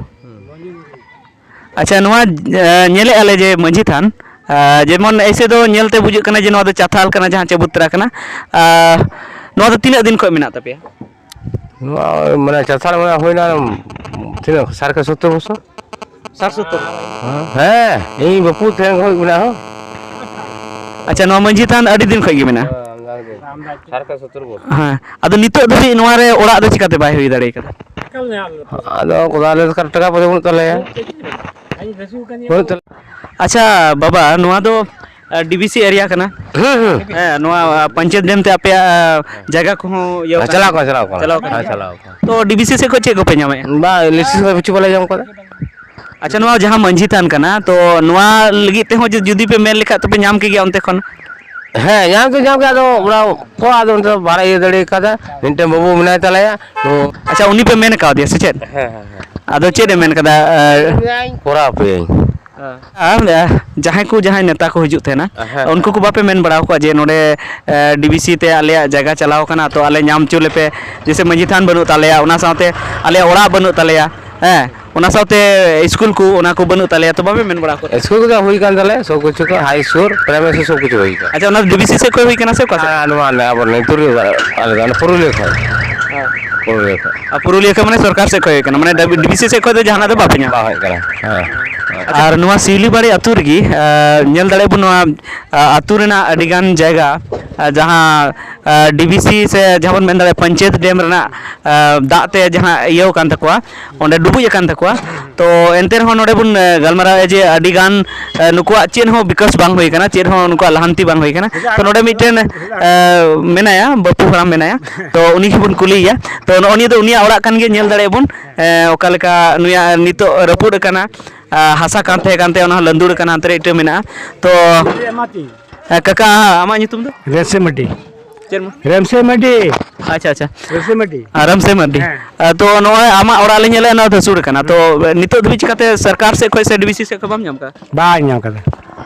ᱟᱪᱪᱷᱟ, ᱱᱚᱣᱟ, ᱮ, ᱧᱮᱞᱮᱫᱼᱟ ᱞᱮ ᱡᱮ ᱢᱟᱹᱡᱷᱤ ᱛᱷᱟᱱ, ᱮ, ᱡᱮᱢᱚᱱ ᱮᱭᱥᱮ ᱫᱚ ᱧᱮᱞᱛᱮ ᱵᱩᱡᱩᱜ ᱠᱟᱱᱟ ᱡᱮ ᱱᱚᱣᱟ ᱫᱚ ᱪᱟᱛᱷᱟᱞ ᱠᱟᱱᱟ, ᱡᱟᱦᱟᱸ ᱪᱟᱵᱩᱛᱨᱟ ᱠᱟᱱᱟ᱾ ᱟᱨ ᱱᱚᱣᱟ ᱫᱚ ᱛᱤᱱᱟᱹᱜ ᱫᱤᱱ ᱠᱷᱚᱱ ᱢᱮᱱᱟᱜ ᱛᱟᱯᱮᱭᱟ? ᱱᱚᱣᱟ, ᱢᱟᱱᱮ, ᱪᱟᱛᱷᱟᱞ, ᱢᱟᱱᱮ, ᱦᱩᱭᱱᱟ ᱛᱤᱱᱟᱹᱜ, ᱥᱟᱲᱮ ᱥᱚᱛᱛᱚᱨ ᱵᱚᱪᱷᱚᱨ? ᱥᱟᱲᱮ ᱥᱚᱛᱛᱚᱨ? ᱦᱮᱸ, ᱤᱧ ᱵᱟᱹᱯᱩ ᱴᱷᱮᱱ ᱠᱷᱚᱱ ᱢᱮᱱᱟᱜᱼᱟ᱾ ᱟᱪᱪᱷᱟ, ᱱᱚᱣᱟ ᱢᱟᱹᱡᱷᱤ ᱛᱷᱟᱱ ᱟᱹᱰᱤ ᱫᱤᱱ ᱠᱷᱚᱱ ᱜᱮ ᱢᱮᱱᱟᱜᱼᱟ? ᱦᱮᱸ, ᱟᱢᱫᱟ ᱜᱮ᱾ ᱥᱟᱲᱮ ᱥᱚᱛᱛᱚᱨ ᱵᱚᱪᱷᱚᱨ᱾ ᱦᱮᱸ, ᱟᱫᱚ ᱱᱤᱛᱚᱜ ᱫᱷᱟᱹᱵᱤᱡ ᱱᱚᱣᱟ ᱨᱮ ᱚᱲᱟᱜ ᱫᱚ ᱪᱤᱠᱟᱹᱛᱮ ᱵᱟᱭ ᱦᱩᱭ ᱫᱟᱲᱮ ᱠᱟᱫᱟ? ᱟᱫᱚ ᱚᱱᱠᱟ ᱫᱚ ᱟᱞᱮ ᱫᱚ ᱴᱟᱠᱟ ᱯᱚᱭᱥᱟ ᱵᱟᱹᱱᱩᱜ ᱛᱟᱞᱮᱭᱟ᱾ ᱵᱟᱹᱱᱩᱜ ᱛᱟᱞᱮᱭᱟ᱾ ᱟᱪᱪᱷᱟ ᱵᱟᱵᱟ, ᱱᱚᱣᱟ ᱫᱚ, ᱟ, ᱰᱤ ᱵᱤ ᱥᱤ ᱮᱨᱤᱭᱟ ᱠᱟᱱᱟ? ᱦᱩᱸ, ᱦᱩᱸ᱾ ᱦᱮᱸ, ᱱᱚᱣᱟ, ᱟ, ᱯᱚᱧᱪᱟᱭᱮᱛ ᱰᱮᱢ ᱛᱮ ᱟᱯᱮᱭᱟᱜ, ᱟ, ᱡᱟᱭᱜᱟ ᱠᱚᱦᱚᱸ ᱤᱭᱟᱹ ᱦᱮᱸ, ᱠᱟᱱᱟ? ᱪᱟᱞᱟᱣ ᱠᱟᱱᱟ, ᱪᱟᱞᱟᱣ ᱠᱟᱱᱟ᱾ ᱪᱟᱞᱟᱣ ᱠᱟᱱᱟ᱾ ᱦᱮᱸ, ᱪᱟᱞᱟᱣ ᱠᱟᱱᱟ᱾ ᱛᱚ, ᱰᱤ ᱵᱤ ᱥᱤ ᱥᱮᱫ ᱠᱷᱚᱱ ᱪᱮᱫ ᱠᱚᱯᱮ ᱧᱟᱢᱮᱫᱼᱟ? ᱵᱟ, ᱤᱞᱮᱠᱴᱨᱤᱥᱤᱴᱤ ᱫᱚ ᱠᱤᱪᱷᱩ ᱵᱟᱞᱮ ᱧᱟᱢ ᱠᱟᱫᱟ᱾ ᱟᱪᱪᱷᱟ, ᱱᱚᱣᱟ ᱡᱟᱦᱟᱸ ᱢᱟᱹᱡᱷᱤ ᱛᱷᱟᱱ ᱠᱟᱱᱟ, ᱛᱚ, ᱱᱚᱣᱟ ᱞᱟᱹᱜᱤᱫ ᱛᱮᱦᱚᱸ ᱡᱩ-, ᱡᱩᱫᱤ ᱯᱮ ᱢᱮᱱ ᱞᱮᱠᱷᱟᱡ ᱛᱚᱯᱮ ᱧᱟᱢ ᱠᱮ ᱜᱮᱭᱟ ᱚᱱᱛᱮ ᱠᱷᱚᱱ? ᱦᱮᱸ, ᱧᱟᱢ ᱫᱚ ᱧᱟᱢ ᱜᱮ, ᱟᱫᱚ ᱚᱱᱟ ᱠᱚ ᱟᱫᱚ ᱚᱱᱛᱮ ᱫᱚ ᱵᱟᱞᱮ ᱤᱭᱟᱹ ᱫᱟᱲᱮ ᱠᱟᱫᱟ᱾ ᱢᱤᱫᱴᱮᱱ ᱵᱟᱹᱵᱩ ᱢᱮᱱᱟᱭ ᱛᱟᱞᱮᱭᱟ, ᱛᱚ ᱟᱪᱪᱷᱟ, ᱩᱱᱤ ᱯᱮ ᱢᱮᱱ ᱠᱟᱣᱫᱮᱭᱟ ᱥᱮ ᱪᱮᱫ? ᱦᱮᱸ, ᱦᱮᱸ, ᱦᱮᱸ᱾ ᱟᱫᱚ ᱪᱮᱫ ᱮ ᱢᱮᱱ ᱠᱟᱫᱟ? ᱮ, ᱠᱚᱨᱟᱣ ᱯᱮᱭᱟᱹᱧ᱾ ᱟᱨ, ᱮ, ᱡᱟᱦᱟᱸᱭ ᱠᱚ, ᱡᱟᱦᱟᱸᱭ ᱱᱮᱛᱟ ᱠᱚ ᱦᱤᱡᱩᱜ ᱛᱟᱦᱮᱱᱟ, ᱦᱮᱸ, ᱩᱱᱠᱩ ᱠᱚ ᱵᱟᱯᱮ ᱢᱮᱱ ᱵᱟᱲᱟ ᱟᱠᱚᱣᱟ ᱡᱮ ᱱᱚᱰᱮ, ᱮ, ᱰᱤ ᱵᱤ ᱥᱤ ᱛᱮ ᱟᱞᱮᱭᱟᱜ ᱡᱟᱭᱜᱟ ᱪᱟᱞᱟᱣ ᱠᱟᱱᱟ, ᱛᱚ ᱟᱞᱮ ᱧᱟᱢ ᱦᱚᱪᱚ ᱞᱮᱯᱮ, ᱡᱮᱭᱥᱮ ᱢᱟᱹᱡᱷᱤ ᱛᱷᱟᱱ ᱵᱟᱹᱱᱩᱜ ᱛᱟᱞᱮᱭᱟ, ᱚᱱᱟ ᱥᱟᱶᱛᱮ ᱟᱞᱮᱭᱟᱜ ᱚᱲᱟᱜ ᱵᱟᱹᱱᱩᱜ ᱛᱟᱞᱮᱭᱟ, ᱦᱮᱸ, ᱚᱱᱟ ᱥᱟᱶᱛᱮ ᱤᱥᱠᱩᱞ ᱠᱚ, ᱚᱱᱟ ᱠᱚ ᱵᱟᱹᱱᱩᱜ ᱛᱟᱞᱮᱭᱟ, ᱛᱚ ᱵᱟᱯᱮ ᱢᱮᱱ ᱵᱟᱲᱟ ᱟᱠᱚᱣᱟ? ᱤᱥᱠᱩᱞ ᱠᱚᱫᱚ ᱦᱩᱭ ᱠᱟᱱ ᱛᱟᱞᱮᱭᱟ, ᱥᱚᱵ ᱠᱤᱪᱷᱩ ᱠᱚ, ᱦᱟᱭ ᱥᱠᱩᱞ, ᱯᱨᱟᱭᱢᱟᱨᱤ ᱥᱠᱩᱞ, ᱥᱚᱵ ᱠᱤᱪᱷᱩ ᱦᱩᱭ ᱠᱟᱱᱟ᱾ ᱟᱪᱪᱷᱟ, ᱚᱱᱟ ᱰᱤ ᱵᱤ ᱥᱤ ᱥᱮᱫ ᱠᱷᱚᱱ ᱦᱩᱭ ᱠᱟᱱᱟ ᱥᱮ ᱚᱠᱟ ᱥᱮᱫ? ᱦᱮᱸ, ᱱᱚᱣᱟ ᱟᱞᱮ, ᱟᱵᱚ ᱱᱤᱛᱩᱨ ᱨᱮ, ᱟᱞᱮ ᱫᱚ ᱚᱱᱟ ᱯᱩᱨᱩᱞᱤᱭᱟᱹ ᱠᱷᱚᱱ᱾ ᱦᱮᱸ᱾ ᱯᱩᱨᱩᱞᱤᱭᱟᱹ ᱠᱷᱚᱱ᱾ ᱟᱨ ᱯᱩᱨᱩᱞᱤᱭᱟᱹ ᱠᱷᱚᱱ ᱢᱟᱱᱮ ᱥᱚᱨᱠᱟᱨ ᱥᱮᱫ ᱠᱷᱚᱱ ᱦᱩᱭ ᱠᱟᱱᱟ, ᱢᱟᱱᱮ ᱰᱤ ᱵᱤ ᱥᱤ ᱥᱮᱫ ᱠᱷᱚᱱ ᱫᱚ ᱡᱟᱦᱟᱱᱟᱜ ᱫᱚ ᱵᱟᱯᱮ ᱧᱟᱢᱟ? ᱵᱟᱝ ᱦᱮᱡ ᱠᱟᱱᱟ᱾ ᱦᱮᱸ᱾ ᱟᱨ ᱱᱚᱣᱟ ᱥᱤᱣᱞᱤᱵᱟᱲᱤ ᱟᱹᱛᱩ ᱨᱮᱜᱮ, ᱟ, ᱧᱮᱞ ᱫᱟᱲᱮᱭᱟᱜ ᱵᱚᱱ, ᱱᱚᱣᱟ, ᱟ, ᱟᱹᱛᱩ ᱨᱮᱱᱟᱜ ᱟᱹᱰᱤᱜᱟᱱ ᱡᱟᱭᱜᱟ, ᱟ, ᱡᱟᱦᱟᱸ, ᱟ, ᱰᱤ ᱵᱷᱤ ᱥᱤ ᱥᱮ ᱡᱟᱦᱟᱸ ᱵᱚᱱ ᱢᱮᱱ ᱫᱟᱲᱮᱭᱟᱜᱼᱟ ᱯᱚᱧᱪᱟᱭᱮᱛ ᱰᱮᱢ ᱨᱮᱱᱟᱜ, ᱟ, ᱫᱟᱜ ᱛᱮ ᱡᱟᱦᱟᱸ ᱤᱭᱟᱹᱣ ᱠᱟᱱ ᱛᱟᱠᱚᱣᱟ, ᱚᱸᱰᱮ ᱰᱩᱵᱩᱡ ᱟᱠᱟᱱ ᱛᱟᱠᱚᱣᱟ᱾ ᱛᱚ ᱮᱱᱛᱮ ᱨᱮᱦᱚᱸ ᱱᱚᱰᱮ ᱵᱚᱱ, ᱟ, ᱜᱟᱞᱢᱟᱨᱟᱣᱮᱫᱼᱟ ᱡᱮ ᱟᱹᱰᱤᱜᱟᱱ, ᱟ, ᱱᱩᱠᱩᱣᱟᱜ ᱪᱮᱫ ᱦᱚᱸ ᱵᱤᱠᱟᱥ ᱵᱟᱝ ᱦᱩᱭ ᱠᱟᱱᱟ, ᱪᱮᱫ ᱦᱚᱸ ᱱᱩᱠᱩᱣᱟᱜ ᱞᱟᱦᱟᱱᱛᱤ ᱵᱟᱝ ᱦᱩᱭ ᱠᱟᱱᱟ᱾ ᱛᱚ ᱱᱚᱰᱮ ᱢᱤᱫᱴᱮᱱ, ᱟ, ᱢᱮᱱᱟᱭᱟ, ᱵᱟᱹᱯᱩ ᱦᱟᱲᱟᱢ ᱢᱮᱱᱟᱭᱟ, ᱛᱚ ᱩᱱᱤ ᱜᱮᱵᱚᱱ ᱠᱩᱞᱤᱭᱮᱭᱟ᱾ ᱛᱚ ᱱᱚᱜᱼᱚ ᱱᱤᱭᱟᱹ ᱫᱚ ᱩᱱᱤᱭᱟᱜ ᱚᱲᱟᱜ ᱠᱟᱱ ᱜᱮᱭᱟ, ᱧᱮᱞ ᱫᱟᱲᱮᱭᱟᱜᱼᱟ ᱵᱚᱱ, ᱮ, ᱚᱠᱟ ᱞᱮᱠᱟ ᱱᱩᱭᱟᱜ ᱱᱤᱛᱚᱜ ᱨᱟᱹᱯᱩᱫ ᱟᱠᱟᱱᱟ, ᱟ, ᱦᱟᱥᱟ ᱠᱟᱱ ᱛᱟᱦᱮᱸ ᱠᱟᱱ ᱛᱮ ᱚᱱᱟ ᱦᱚᱸ ᱞᱟᱹᱸᱫᱩᱲ ᱟᱠᱟᱱᱟ, ᱦᱟᱱᱛᱮ ᱨᱮ ᱤᱴᱟᱹ ᱢᱮᱱᱟᱜᱼᱟ᱾ ᱛᱚ, ᱮ, ᱠᱟᱠᱟ, ᱟᱢᱟᱜ ᱧᱩᱛᱩᱢ ᱫᱚ? ᱨᱮᱢᱥᱮ ᱢᱟᱹᱨᱰᱤ᱾ ᱪᱮᱫ ᱢᱟ? ᱨᱮᱢᱥᱮ ᱢᱟᱹᱨᱰᱤ᱾ ᱟᱪᱪᱷᱟ, ᱟᱪᱪᱷᱟ᱾ ᱨᱮᱢᱥᱮ ᱢᱟᱹᱨᱰᱤ᱾ ᱟᱨ ᱨᱮᱢᱥᱮ ᱢᱟᱹᱨᱰᱤ᱾ ᱦᱮᱸ᱾ ᱟ, ᱛᱚ, ᱱᱚᱜᱼᱚᱭ ᱟᱢᱟᱜ ᱚᱲᱟᱜ ᱞᱮ ᱧᱮᱞᱮᱫᱼᱟ, ᱱᱚᱣᱟ ᱫᱷᱟᱹᱥᱩᱲ ᱟᱠᱟᱱᱟ᱾ ᱛᱚ, ᱱᱤᱛᱚᱜ ᱫᱷᱟᱹᱵᱤᱡ ᱪᱤᱠᱟᱹᱛᱮ ᱥᱚᱨᱠᱟᱨ ᱥᱮᱫ ᱠᱷᱚᱱ ᱥᱮ ᱰᱤ ᱵᱷᱤ ᱥᱤ ᱥᱮᱫ ᱠᱷᱚᱱ ᱵᱟᱢ ᱧᱟᱢ ᱠᱟᱜᱼᱟ? ᱵᱟᱭ ᱧᱟᱢ ᱠᱟᱫᱟ᱾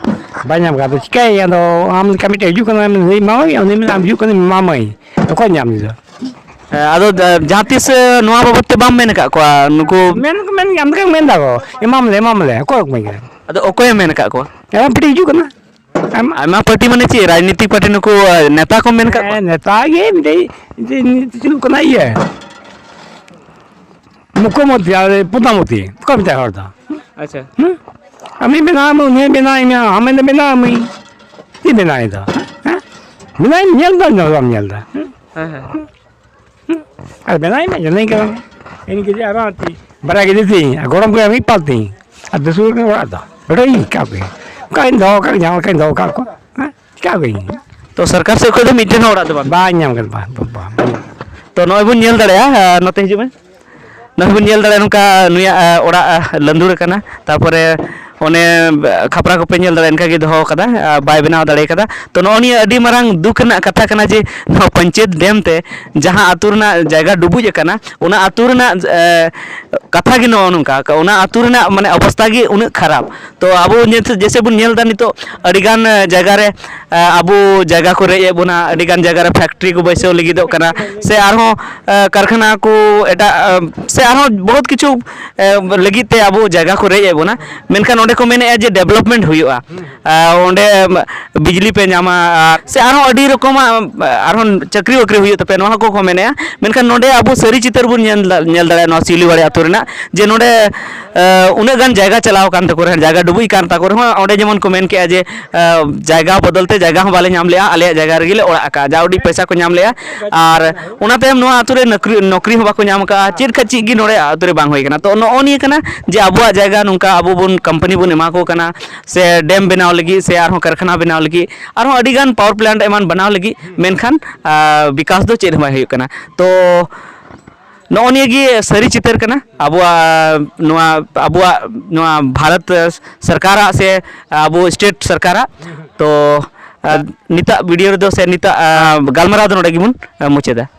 ᱵᱟᱭ ᱧᱟᱢ ᱠᱟᱫᱟ᱾ ᱪᱤᱠᱟᱹᱭ ᱟᱫᱚ, ᱟᱢ ᱞᱮᱠᱟ ᱢᱤᱫᱴᱮᱡ ᱦᱤᱡᱩᱜ ᱠᱟᱱᱟ, ᱩᱱᱤ ᱮᱢᱟᱢᱟᱹᱧ, ᱩᱱᱤ ᱢᱮᱱᱟ, ᱟᱢ ᱦᱤᱡᱩᱜ ᱠᱟᱱᱟ, ᱮᱢᱟᱢᱟᱹᱧ᱾ ᱚᱠᱚᱭ ᱧᱟᱢ ᱮᱫᱟ? ᱦᱮᱸ, ᱟᱫᱚ ᱡᱟ-, ᱡᱟᱦᱟᱸ ᱛᱤᱥ, ᱮ, ᱱᱚᱣᱟ ᱵᱟᱵᱚᱫ ᱛᱮ ᱵᱟᱢ ᱢᱮᱱ ᱟᱠᱟᱫ ᱠᱚᱣᱟ ᱱᱩᱠᱩ? ᱢᱮᱱ ᱫᱚᱠᱚ ᱢᱮᱱ ᱜᱮᱭᱟ, ᱟᱢ ᱞᱮᱠᱟ ᱢᱮᱱ ᱫᱟᱠᱚ, "ᱮᱢᱟᱢ ᱞᱮ, ᱮᱢᱟᱢ ᱞᱮ", ᱚᱠᱚᱭ ᱠᱚ ᱢᱮᱱ ᱠᱮᱫᱟ? ᱟᱫᱚ ᱚᱠᱚᱭᱮ ᱢᱮᱱ ᱟᱠᱟᱫ ᱠᱚᱣᱟ? ᱮᱢ ᱯᱟᱹᱴᱤ ᱦᱤᱡᱩᱜ ᱠᱟᱱᱟ᱾ ᱟᱭᱢᱟ ᱯᱟᱹᱴᱤ ᱢᱟᱱᱮ ᱪᱮᱫ? ᱨᱟᱡᱽᱱᱤᱛᱤᱠ ᱯᱟᱹᱴᱤ ᱱᱩᱠᱩ, ᱮ, ᱱᱮᱛᱟ ᱠᱚ ᱢᱮᱱ ᱟᱠᱟᱫ ᱠᱚᱣᱟ? ᱦᱮᱸ, ᱱᱮᱛᱟ ᱜᱮ ᱢᱤᱫᱴᱮᱡ, ᱪᱮᱫ ᱪᱟᱹᱞᱩᱜ ᱠᱟᱱᱟ ᱤᱭᱟᱹ, ᱢᱩᱠᱷᱭᱚᱢᱚᱱᱛᱨᱤ ᱟᱨ ᱯᱨᱚᱫᱷᱟᱱᱢᱚᱱᱛᱨᱤ, ᱚᱠᱚᱭ ᱢᱮᱛᱟᱭ ᱦᱚᱲ ᱫᱚ? ᱟᱪᱪᱷᱟ᱾ ᱦᱮᱸ? ᱟᱢᱤᱧ ᱵᱮᱱᱟᱣ ᱟᱢᱟ, ᱩᱱᱤ ᱵᱮᱱᱟᱣ ᱤᱧᱟ, ᱟᱢ ᱢᱮᱱᱫᱟ ᱵᱮᱱᱟᱣ ᱟᱹᱢᱟᱹᱧ᱾ ᱪᱮᱫ ᱵᱮᱱᱟᱣ ᱮᱫᱟ? ᱦᱮᱸ? ᱵᱮᱱᱟᱣ ᱧᱮᱞ ᱫᱟ, ᱧᱮᱞ ᱵᱟᱢ ᱧᱮᱞ ᱫᱟ? ᱦᱮᱸ, ᱦᱮᱸ᱾ ᱟᱨ ᱵᱮᱱᱟᱣ ᱢᱮ, ᱡᱟᱱᱟᱧ ᱠᱟᱱᱟ᱾ ᱤᱧ ᱜᱤᱫᱽᱨᱟᱹ ᱟᱨ ᱵᱟᱝ ᱛᱤᱧ, ᱵᱟᱨᱭᱟ ᱜᱤᱫᱽᱨᱟᱹ ᱛᱤᱧ, ᱟᱨ ᱜᱚᱲᱚᱢ ᱠᱚᱲᱟ ᱢᱤᱫ ᱯᱟᱞ ᱛᱤᱧ, ᱟᱨ ᱫᱩᱥᱨᱟᱹ ᱠᱚ ᱚᱲᱟᱜ ᱫᱚ᱾ ᱵᱮᱴᱟ, ᱤᱧ ᱪᱤᱠᱟ ᱠᱚᱣᱟᱹᱧ? ᱚᱱᱠᱟᱧ ᱫᱚᱦᱚ ᱠᱟᱜ, ᱡᱟᱦᱟᱸ ᱞᱮᱠᱟᱧ ᱫᱚᱦᱚ ᱠᱟᱜ ᱠᱚᱣᱟ᱾ ᱦᱮᱸ? ᱪᱤᱠᱟ ᱠᱚᱣᱟᱹᱧ? ᱛᱚ, ᱥᱚᱨᱠᱟᱨ ᱥᱮᱫ ᱠᱷᱚᱱ ᱫᱚ ᱢᱤᱫᱴᱮᱱ ᱦᱚᱸ ᱚᱲᱟᱜ ᱫᱚ ᱵᱟᱝ? ᱵᱟᱭ ᱧᱟᱢ ᱠᱟᱫᱟ, ᱵᱟᱝ, ᱵᱟᱝ, ᱵᱟᱝ᱾ ᱛᱚ, ᱱᱚᱜᱼᱚᱭ ᱵᱚᱱ ᱧᱮᱞ ᱫᱟᱲᱮᱭᱟᱜᱼᱟ, ᱟᱨ ᱱᱚᱛᱮ ᱦᱤᱡᱩᱜ ᱢᱮ᱾ ᱱᱚᱜᱼᱚᱭ ᱵᱚᱱ ᱧᱮᱞ ᱫᱟᱲᱮᱭᱟᱜᱼᱟ, ᱱᱚᱝᱠᱟ ᱱᱩᱭᱟᱜ, ᱟ, ᱚᱲᱟᱜ, ᱟ, ᱞᱟᱹᱸᱫᱩᱲ ᱟᱠᱟᱱᱟ᱾ ᱛᱟᱨᱯᱚᱨᱮ ᱚᱱᱮ, ᱟ, ᱠᱷᱟᱯᱨᱟ ᱠᱚᱯᱮ ᱧᱮᱞ ᱫᱟᱲᱮᱭᱟᱜᱼᱟ, ᱚᱱᱠᱟ ᱜᱮ ᱫᱚᱦᱚ ᱠᱟᱫᱟ, ᱟ, ᱵᱟᱭ ᱵᱮᱱᱟᱣ ᱫᱟᱲᱮ ᱠᱟᱫᱟ᱾ ᱛᱚ, ᱱᱚᱜᱼᱚ ᱱᱤᱭᱟᱹ ᱟᱹᱰᱤ ᱢᱟᱨᱟᱝ ᱫᱩᱠ ᱨᱮᱱᱟᱜ ᱠᱟᱛᱷᱟ ᱠᱟᱱᱟ ᱡᱮ, ᱱᱚᱣᱟ ᱯᱚᱧᱪᱟᱭᱮᱛ ᱰᱮᱢ ᱛᱮ ᱡᱟᱦᱟᱸ ᱟᱹᱛᱩ ᱨᱮᱱᱟᱜ ᱡᱟᱭᱜᱟ ᱰᱩᱵᱩᱡ ᱟᱠᱟᱱᱟ, ᱚᱱᱟ ᱟᱹᱛᱩ ᱨᱮᱱᱟᱜ, ᱮ, ᱠᱟᱛᱷᱟ ᱜᱮ ᱱᱚᱜᱼᱚ ᱱᱚᱝᱠᱟ, ᱚᱱᱟ ᱟᱹᱛᱩ ᱨᱮᱱᱟᱜ, ᱢᱟᱱᱮ, ᱚᱵᱚᱥᱛᱟ ᱜᱮ ᱩᱱᱟᱹᱜ ᱠᱷᱟᱨᱟᱯ᱾ ᱛᱚ, ᱟᱵᱚ ᱧᱮᱞ, ᱡᱮᱭᱥᱮ ᱵᱚᱱ ᱧᱮᱞ ᱮᱫᱟ ᱱᱤᱛᱚᱜ ᱟᱹᱰᱤᱜᱟᱱ, ᱮ, ᱡᱟᱭᱜᱟ ᱨᱮ, ᱮ, ᱟᱵᱚ ᱡᱟᱭᱜᱟ ᱠᱚ ᱨᱮᱡ ᱮᱫ ᱵᱚᱱᱟ, ᱟᱹᱰᱤᱜᱟᱱ ᱡᱟᱭᱜᱟ ᱨᱮ ᱯᱷᱮᱠᱴᱨᱤ ᱠᱚ ᱵᱟᱹᱭᱥᱟᱹᱣ ᱞᱟᱹᱜᱤᱫᱚᱜ ᱠᱟᱱᱟ, ᱥᱮ ᱟᱨᱦᱚᱸ, ᱮ, ᱠᱟᱨᱠᱷᱟᱱᱟ ᱠᱚ ᱮᱴᱟᱜ, ᱮ, ᱥᱮ ᱟᱨᱦᱚᱸ ᱵᱚᱦᱩᱛ ᱠᱤᱪᱷᱩ, ᱮ, ᱞᱟᱹᱜᱤᱫ ᱛᱮ ᱟᱵᱚ ᱡᱟᱭᱜᱟ ᱠᱚ ᱨᱮᱡ ᱮᱫ ᱵᱚᱱᱟ᱾ ᱢᱮᱱᱠᱷᱟᱱ ᱠᱚ ᱢᱮᱱᱮᱫᱼᱟ ᱡᱮ ᱰᱮᱵᱷᱞᱚᱯᱢᱮᱱᱴ ᱦᱩᱭᱩᱜᱼᱟ, ᱟᱨ ᱚᱸᱰᱮ ᱵᱤᱡᱽᱞᱤ ᱯᱮ ᱧᱟᱢᱟ, ᱟᱨ ᱥᱮ ᱟᱨᱦᱚᱸ ᱟᱹᱰᱤ ᱨᱚᱠᱚᱢᱟᱜ ᱟᱨᱦᱚᱸ ᱪᱟᱹᱠᱨᱤ ᱵᱟᱹᱠᱨᱤ ᱦᱩᱭᱩᱜ ᱛᱟᱯᱮᱭᱟ, ᱱᱚᱣᱟ ᱠᱚᱠᱚ ᱢᱮᱱᱮᱫᱼᱟ᱾ ᱢᱮᱱᱠᱷᱟᱱ ᱱᱚᱰᱮ ᱟᱵᱚ ᱥᱟᱹᱨᱤ ᱪᱤᱛᱟᱹᱨ ᱵᱚᱱ ᱧᱮᱞ ᱫᱟ-, ᱧᱮᱞ ᱫᱟᱲᱮᱭᱟᱜᱼᱟ ᱱᱚᱣᱟ ᱥᱤᱣᱞᱤᱵᱟᱲᱤ ᱟᱹᱛᱩ ᱨᱮᱱᱟᱜ, ᱡᱮ ᱱᱚᱰᱮ ᱩᱱᱟᱹᱜ ᱜᱟᱱ ᱡᱟᱭᱜᱟ ᱪᱟᱞᱟᱣ ᱟᱠᱟᱱ ᱛᱟᱠᱚ ᱨᱮᱦᱚᱸ, ᱡᱟᱭᱜᱟ ᱰᱩᱵᱩᱡ ᱟᱠᱟᱱ ᱛᱟᱠᱚ ᱨᱮᱦᱚᱸ, ᱚᱸᱰᱮ ᱡᱮᱢᱚᱱ ᱠᱚ ᱢᱮᱱ ᱠᱮᱫᱼᱟ ᱡᱮ ᱡᱟᱭᱜᱟ ᱵᱚᱫᱚᱞ ᱛᱮ ᱡᱟᱭᱜᱟ ᱦᱚᱸ ᱵᱟᱞᱮ ᱧᱟᱢ ᱞᱮᱫᱼᱟ, ᱟᱞᱮᱭᱟᱜ ᱡᱟᱭᱜᱟ ᱨᱮᱜᱮ ᱞᱮ ᱚᱲᱟᱜ ᱟᱠᱟᱫᱼᱟ, ᱡᱟ ᱩᱰᱤᱡ ᱯᱚᱭᱥᱟ ᱠᱚ ᱧᱟᱢ ᱞᱮᱫᱼᱟ᱾ ᱟᱨ ᱚᱱᱟ ᱛᱟᱭᱚᱢ ᱱᱚᱣᱟ ᱟᱹᱛᱩ ᱨᱮ ᱱᱚᱠᱨᱤ, ᱱᱚᱠᱨᱤ ᱦᱚᱸ ᱵᱟᱠᱚ ᱧᱟᱢ ᱟᱠᱟᱫᱼᱟ, ᱪᱮᱫ ᱠᱷᱟᱡ ᱪᱮᱫ ᱜᱮ ᱱᱚᱰᱮ ᱟᱹᱛᱩ ᱨᱮ ᱵᱟᱝ ᱦᱩᱭ ᱟᱠᱟᱱᱟ᱾ ᱛᱚ ᱱᱚᱜᱼᱚ ᱱᱤᱭᱟᱹ ᱠᱟᱱᱟ ᱡᱮ ᱟᱵᱚᱣᱟᱜ ᱡᱟᱭᱜᱟ ᱱᱚᱝᱠᱟ ᱟᱵᱚ ᱵᱚᱱ ᱠᱳᱢᱯᱟᱱᱤ ᱵᱚᱱ ᱮᱢᱟ ᱠᱚ ᱠᱟᱱᱟ, ᱥᱮ ᱰᱮᱢ ᱵᱮᱱᱟᱣ ᱞᱟᱹᱜᱤᱫ, ᱥᱮ ᱟᱨᱦᱚᱸ ᱠᱟᱨᱠᱷᱟᱱᱟ ᱵᱮᱱᱟᱣ ᱞᱟᱹᱜᱤᱫ, ᱟᱨᱦᱚᱸ ᱟᱹᱰᱤ ᱜᱟᱱ ᱯᱟᱣᱟᱨ ᱯᱞᱟᱱᱴ ᱮᱢᱟᱱ ᱵᱮᱱᱟᱣ ᱞᱟᱹᱜᱤᱫ, ᱢᱮᱱᱠᱷᱟᱱ ᱵᱤᱠᱟᱥ ᱫᱚ ᱪᱮᱫ ᱦᱚᱸ ᱵᱟᱭ ᱦᱩᱭᱩᱜ ᱠᱟᱱᱟ᱾ ᱛᱚ ᱱᱚᱜᱼᱚ ᱱᱤᱭᱟᱹ ᱜᱮ ᱥᱟᱹᱨᱤ ᱪᱤᱛᱟᱹᱨ ᱠᱟᱱᱟ ᱟᱵᱚᱣᱟᱜ ᱱᱚᱣᱟ, ᱟᱵᱚᱣᱟᱜ ᱱᱚᱣᱟ ᱵᱷᱟᱨᱚᱛ ᱥᱚᱨᱠᱟᱨᱟᱜ ᱥᱮ ᱟᱵᱚ ᱥᱴᱮᱴ ᱥᱚᱨᱠᱟᱨᱟᱜ᱾ ᱛᱚ ᱱᱤᱛᱟᱜ ᱵᱷᱤᱰᱤᱭᱳ ᱨᱮᱫᱚ ᱥᱮ ᱱᱤᱛᱟᱜ ᱜᱟᱞᱢᱟᱨᱟᱣ ᱫᱚ ᱱᱚᱰᱮ ᱜᱮᱵᱚᱱ ᱢᱩᱪᱟᱹᱫᱟ᱾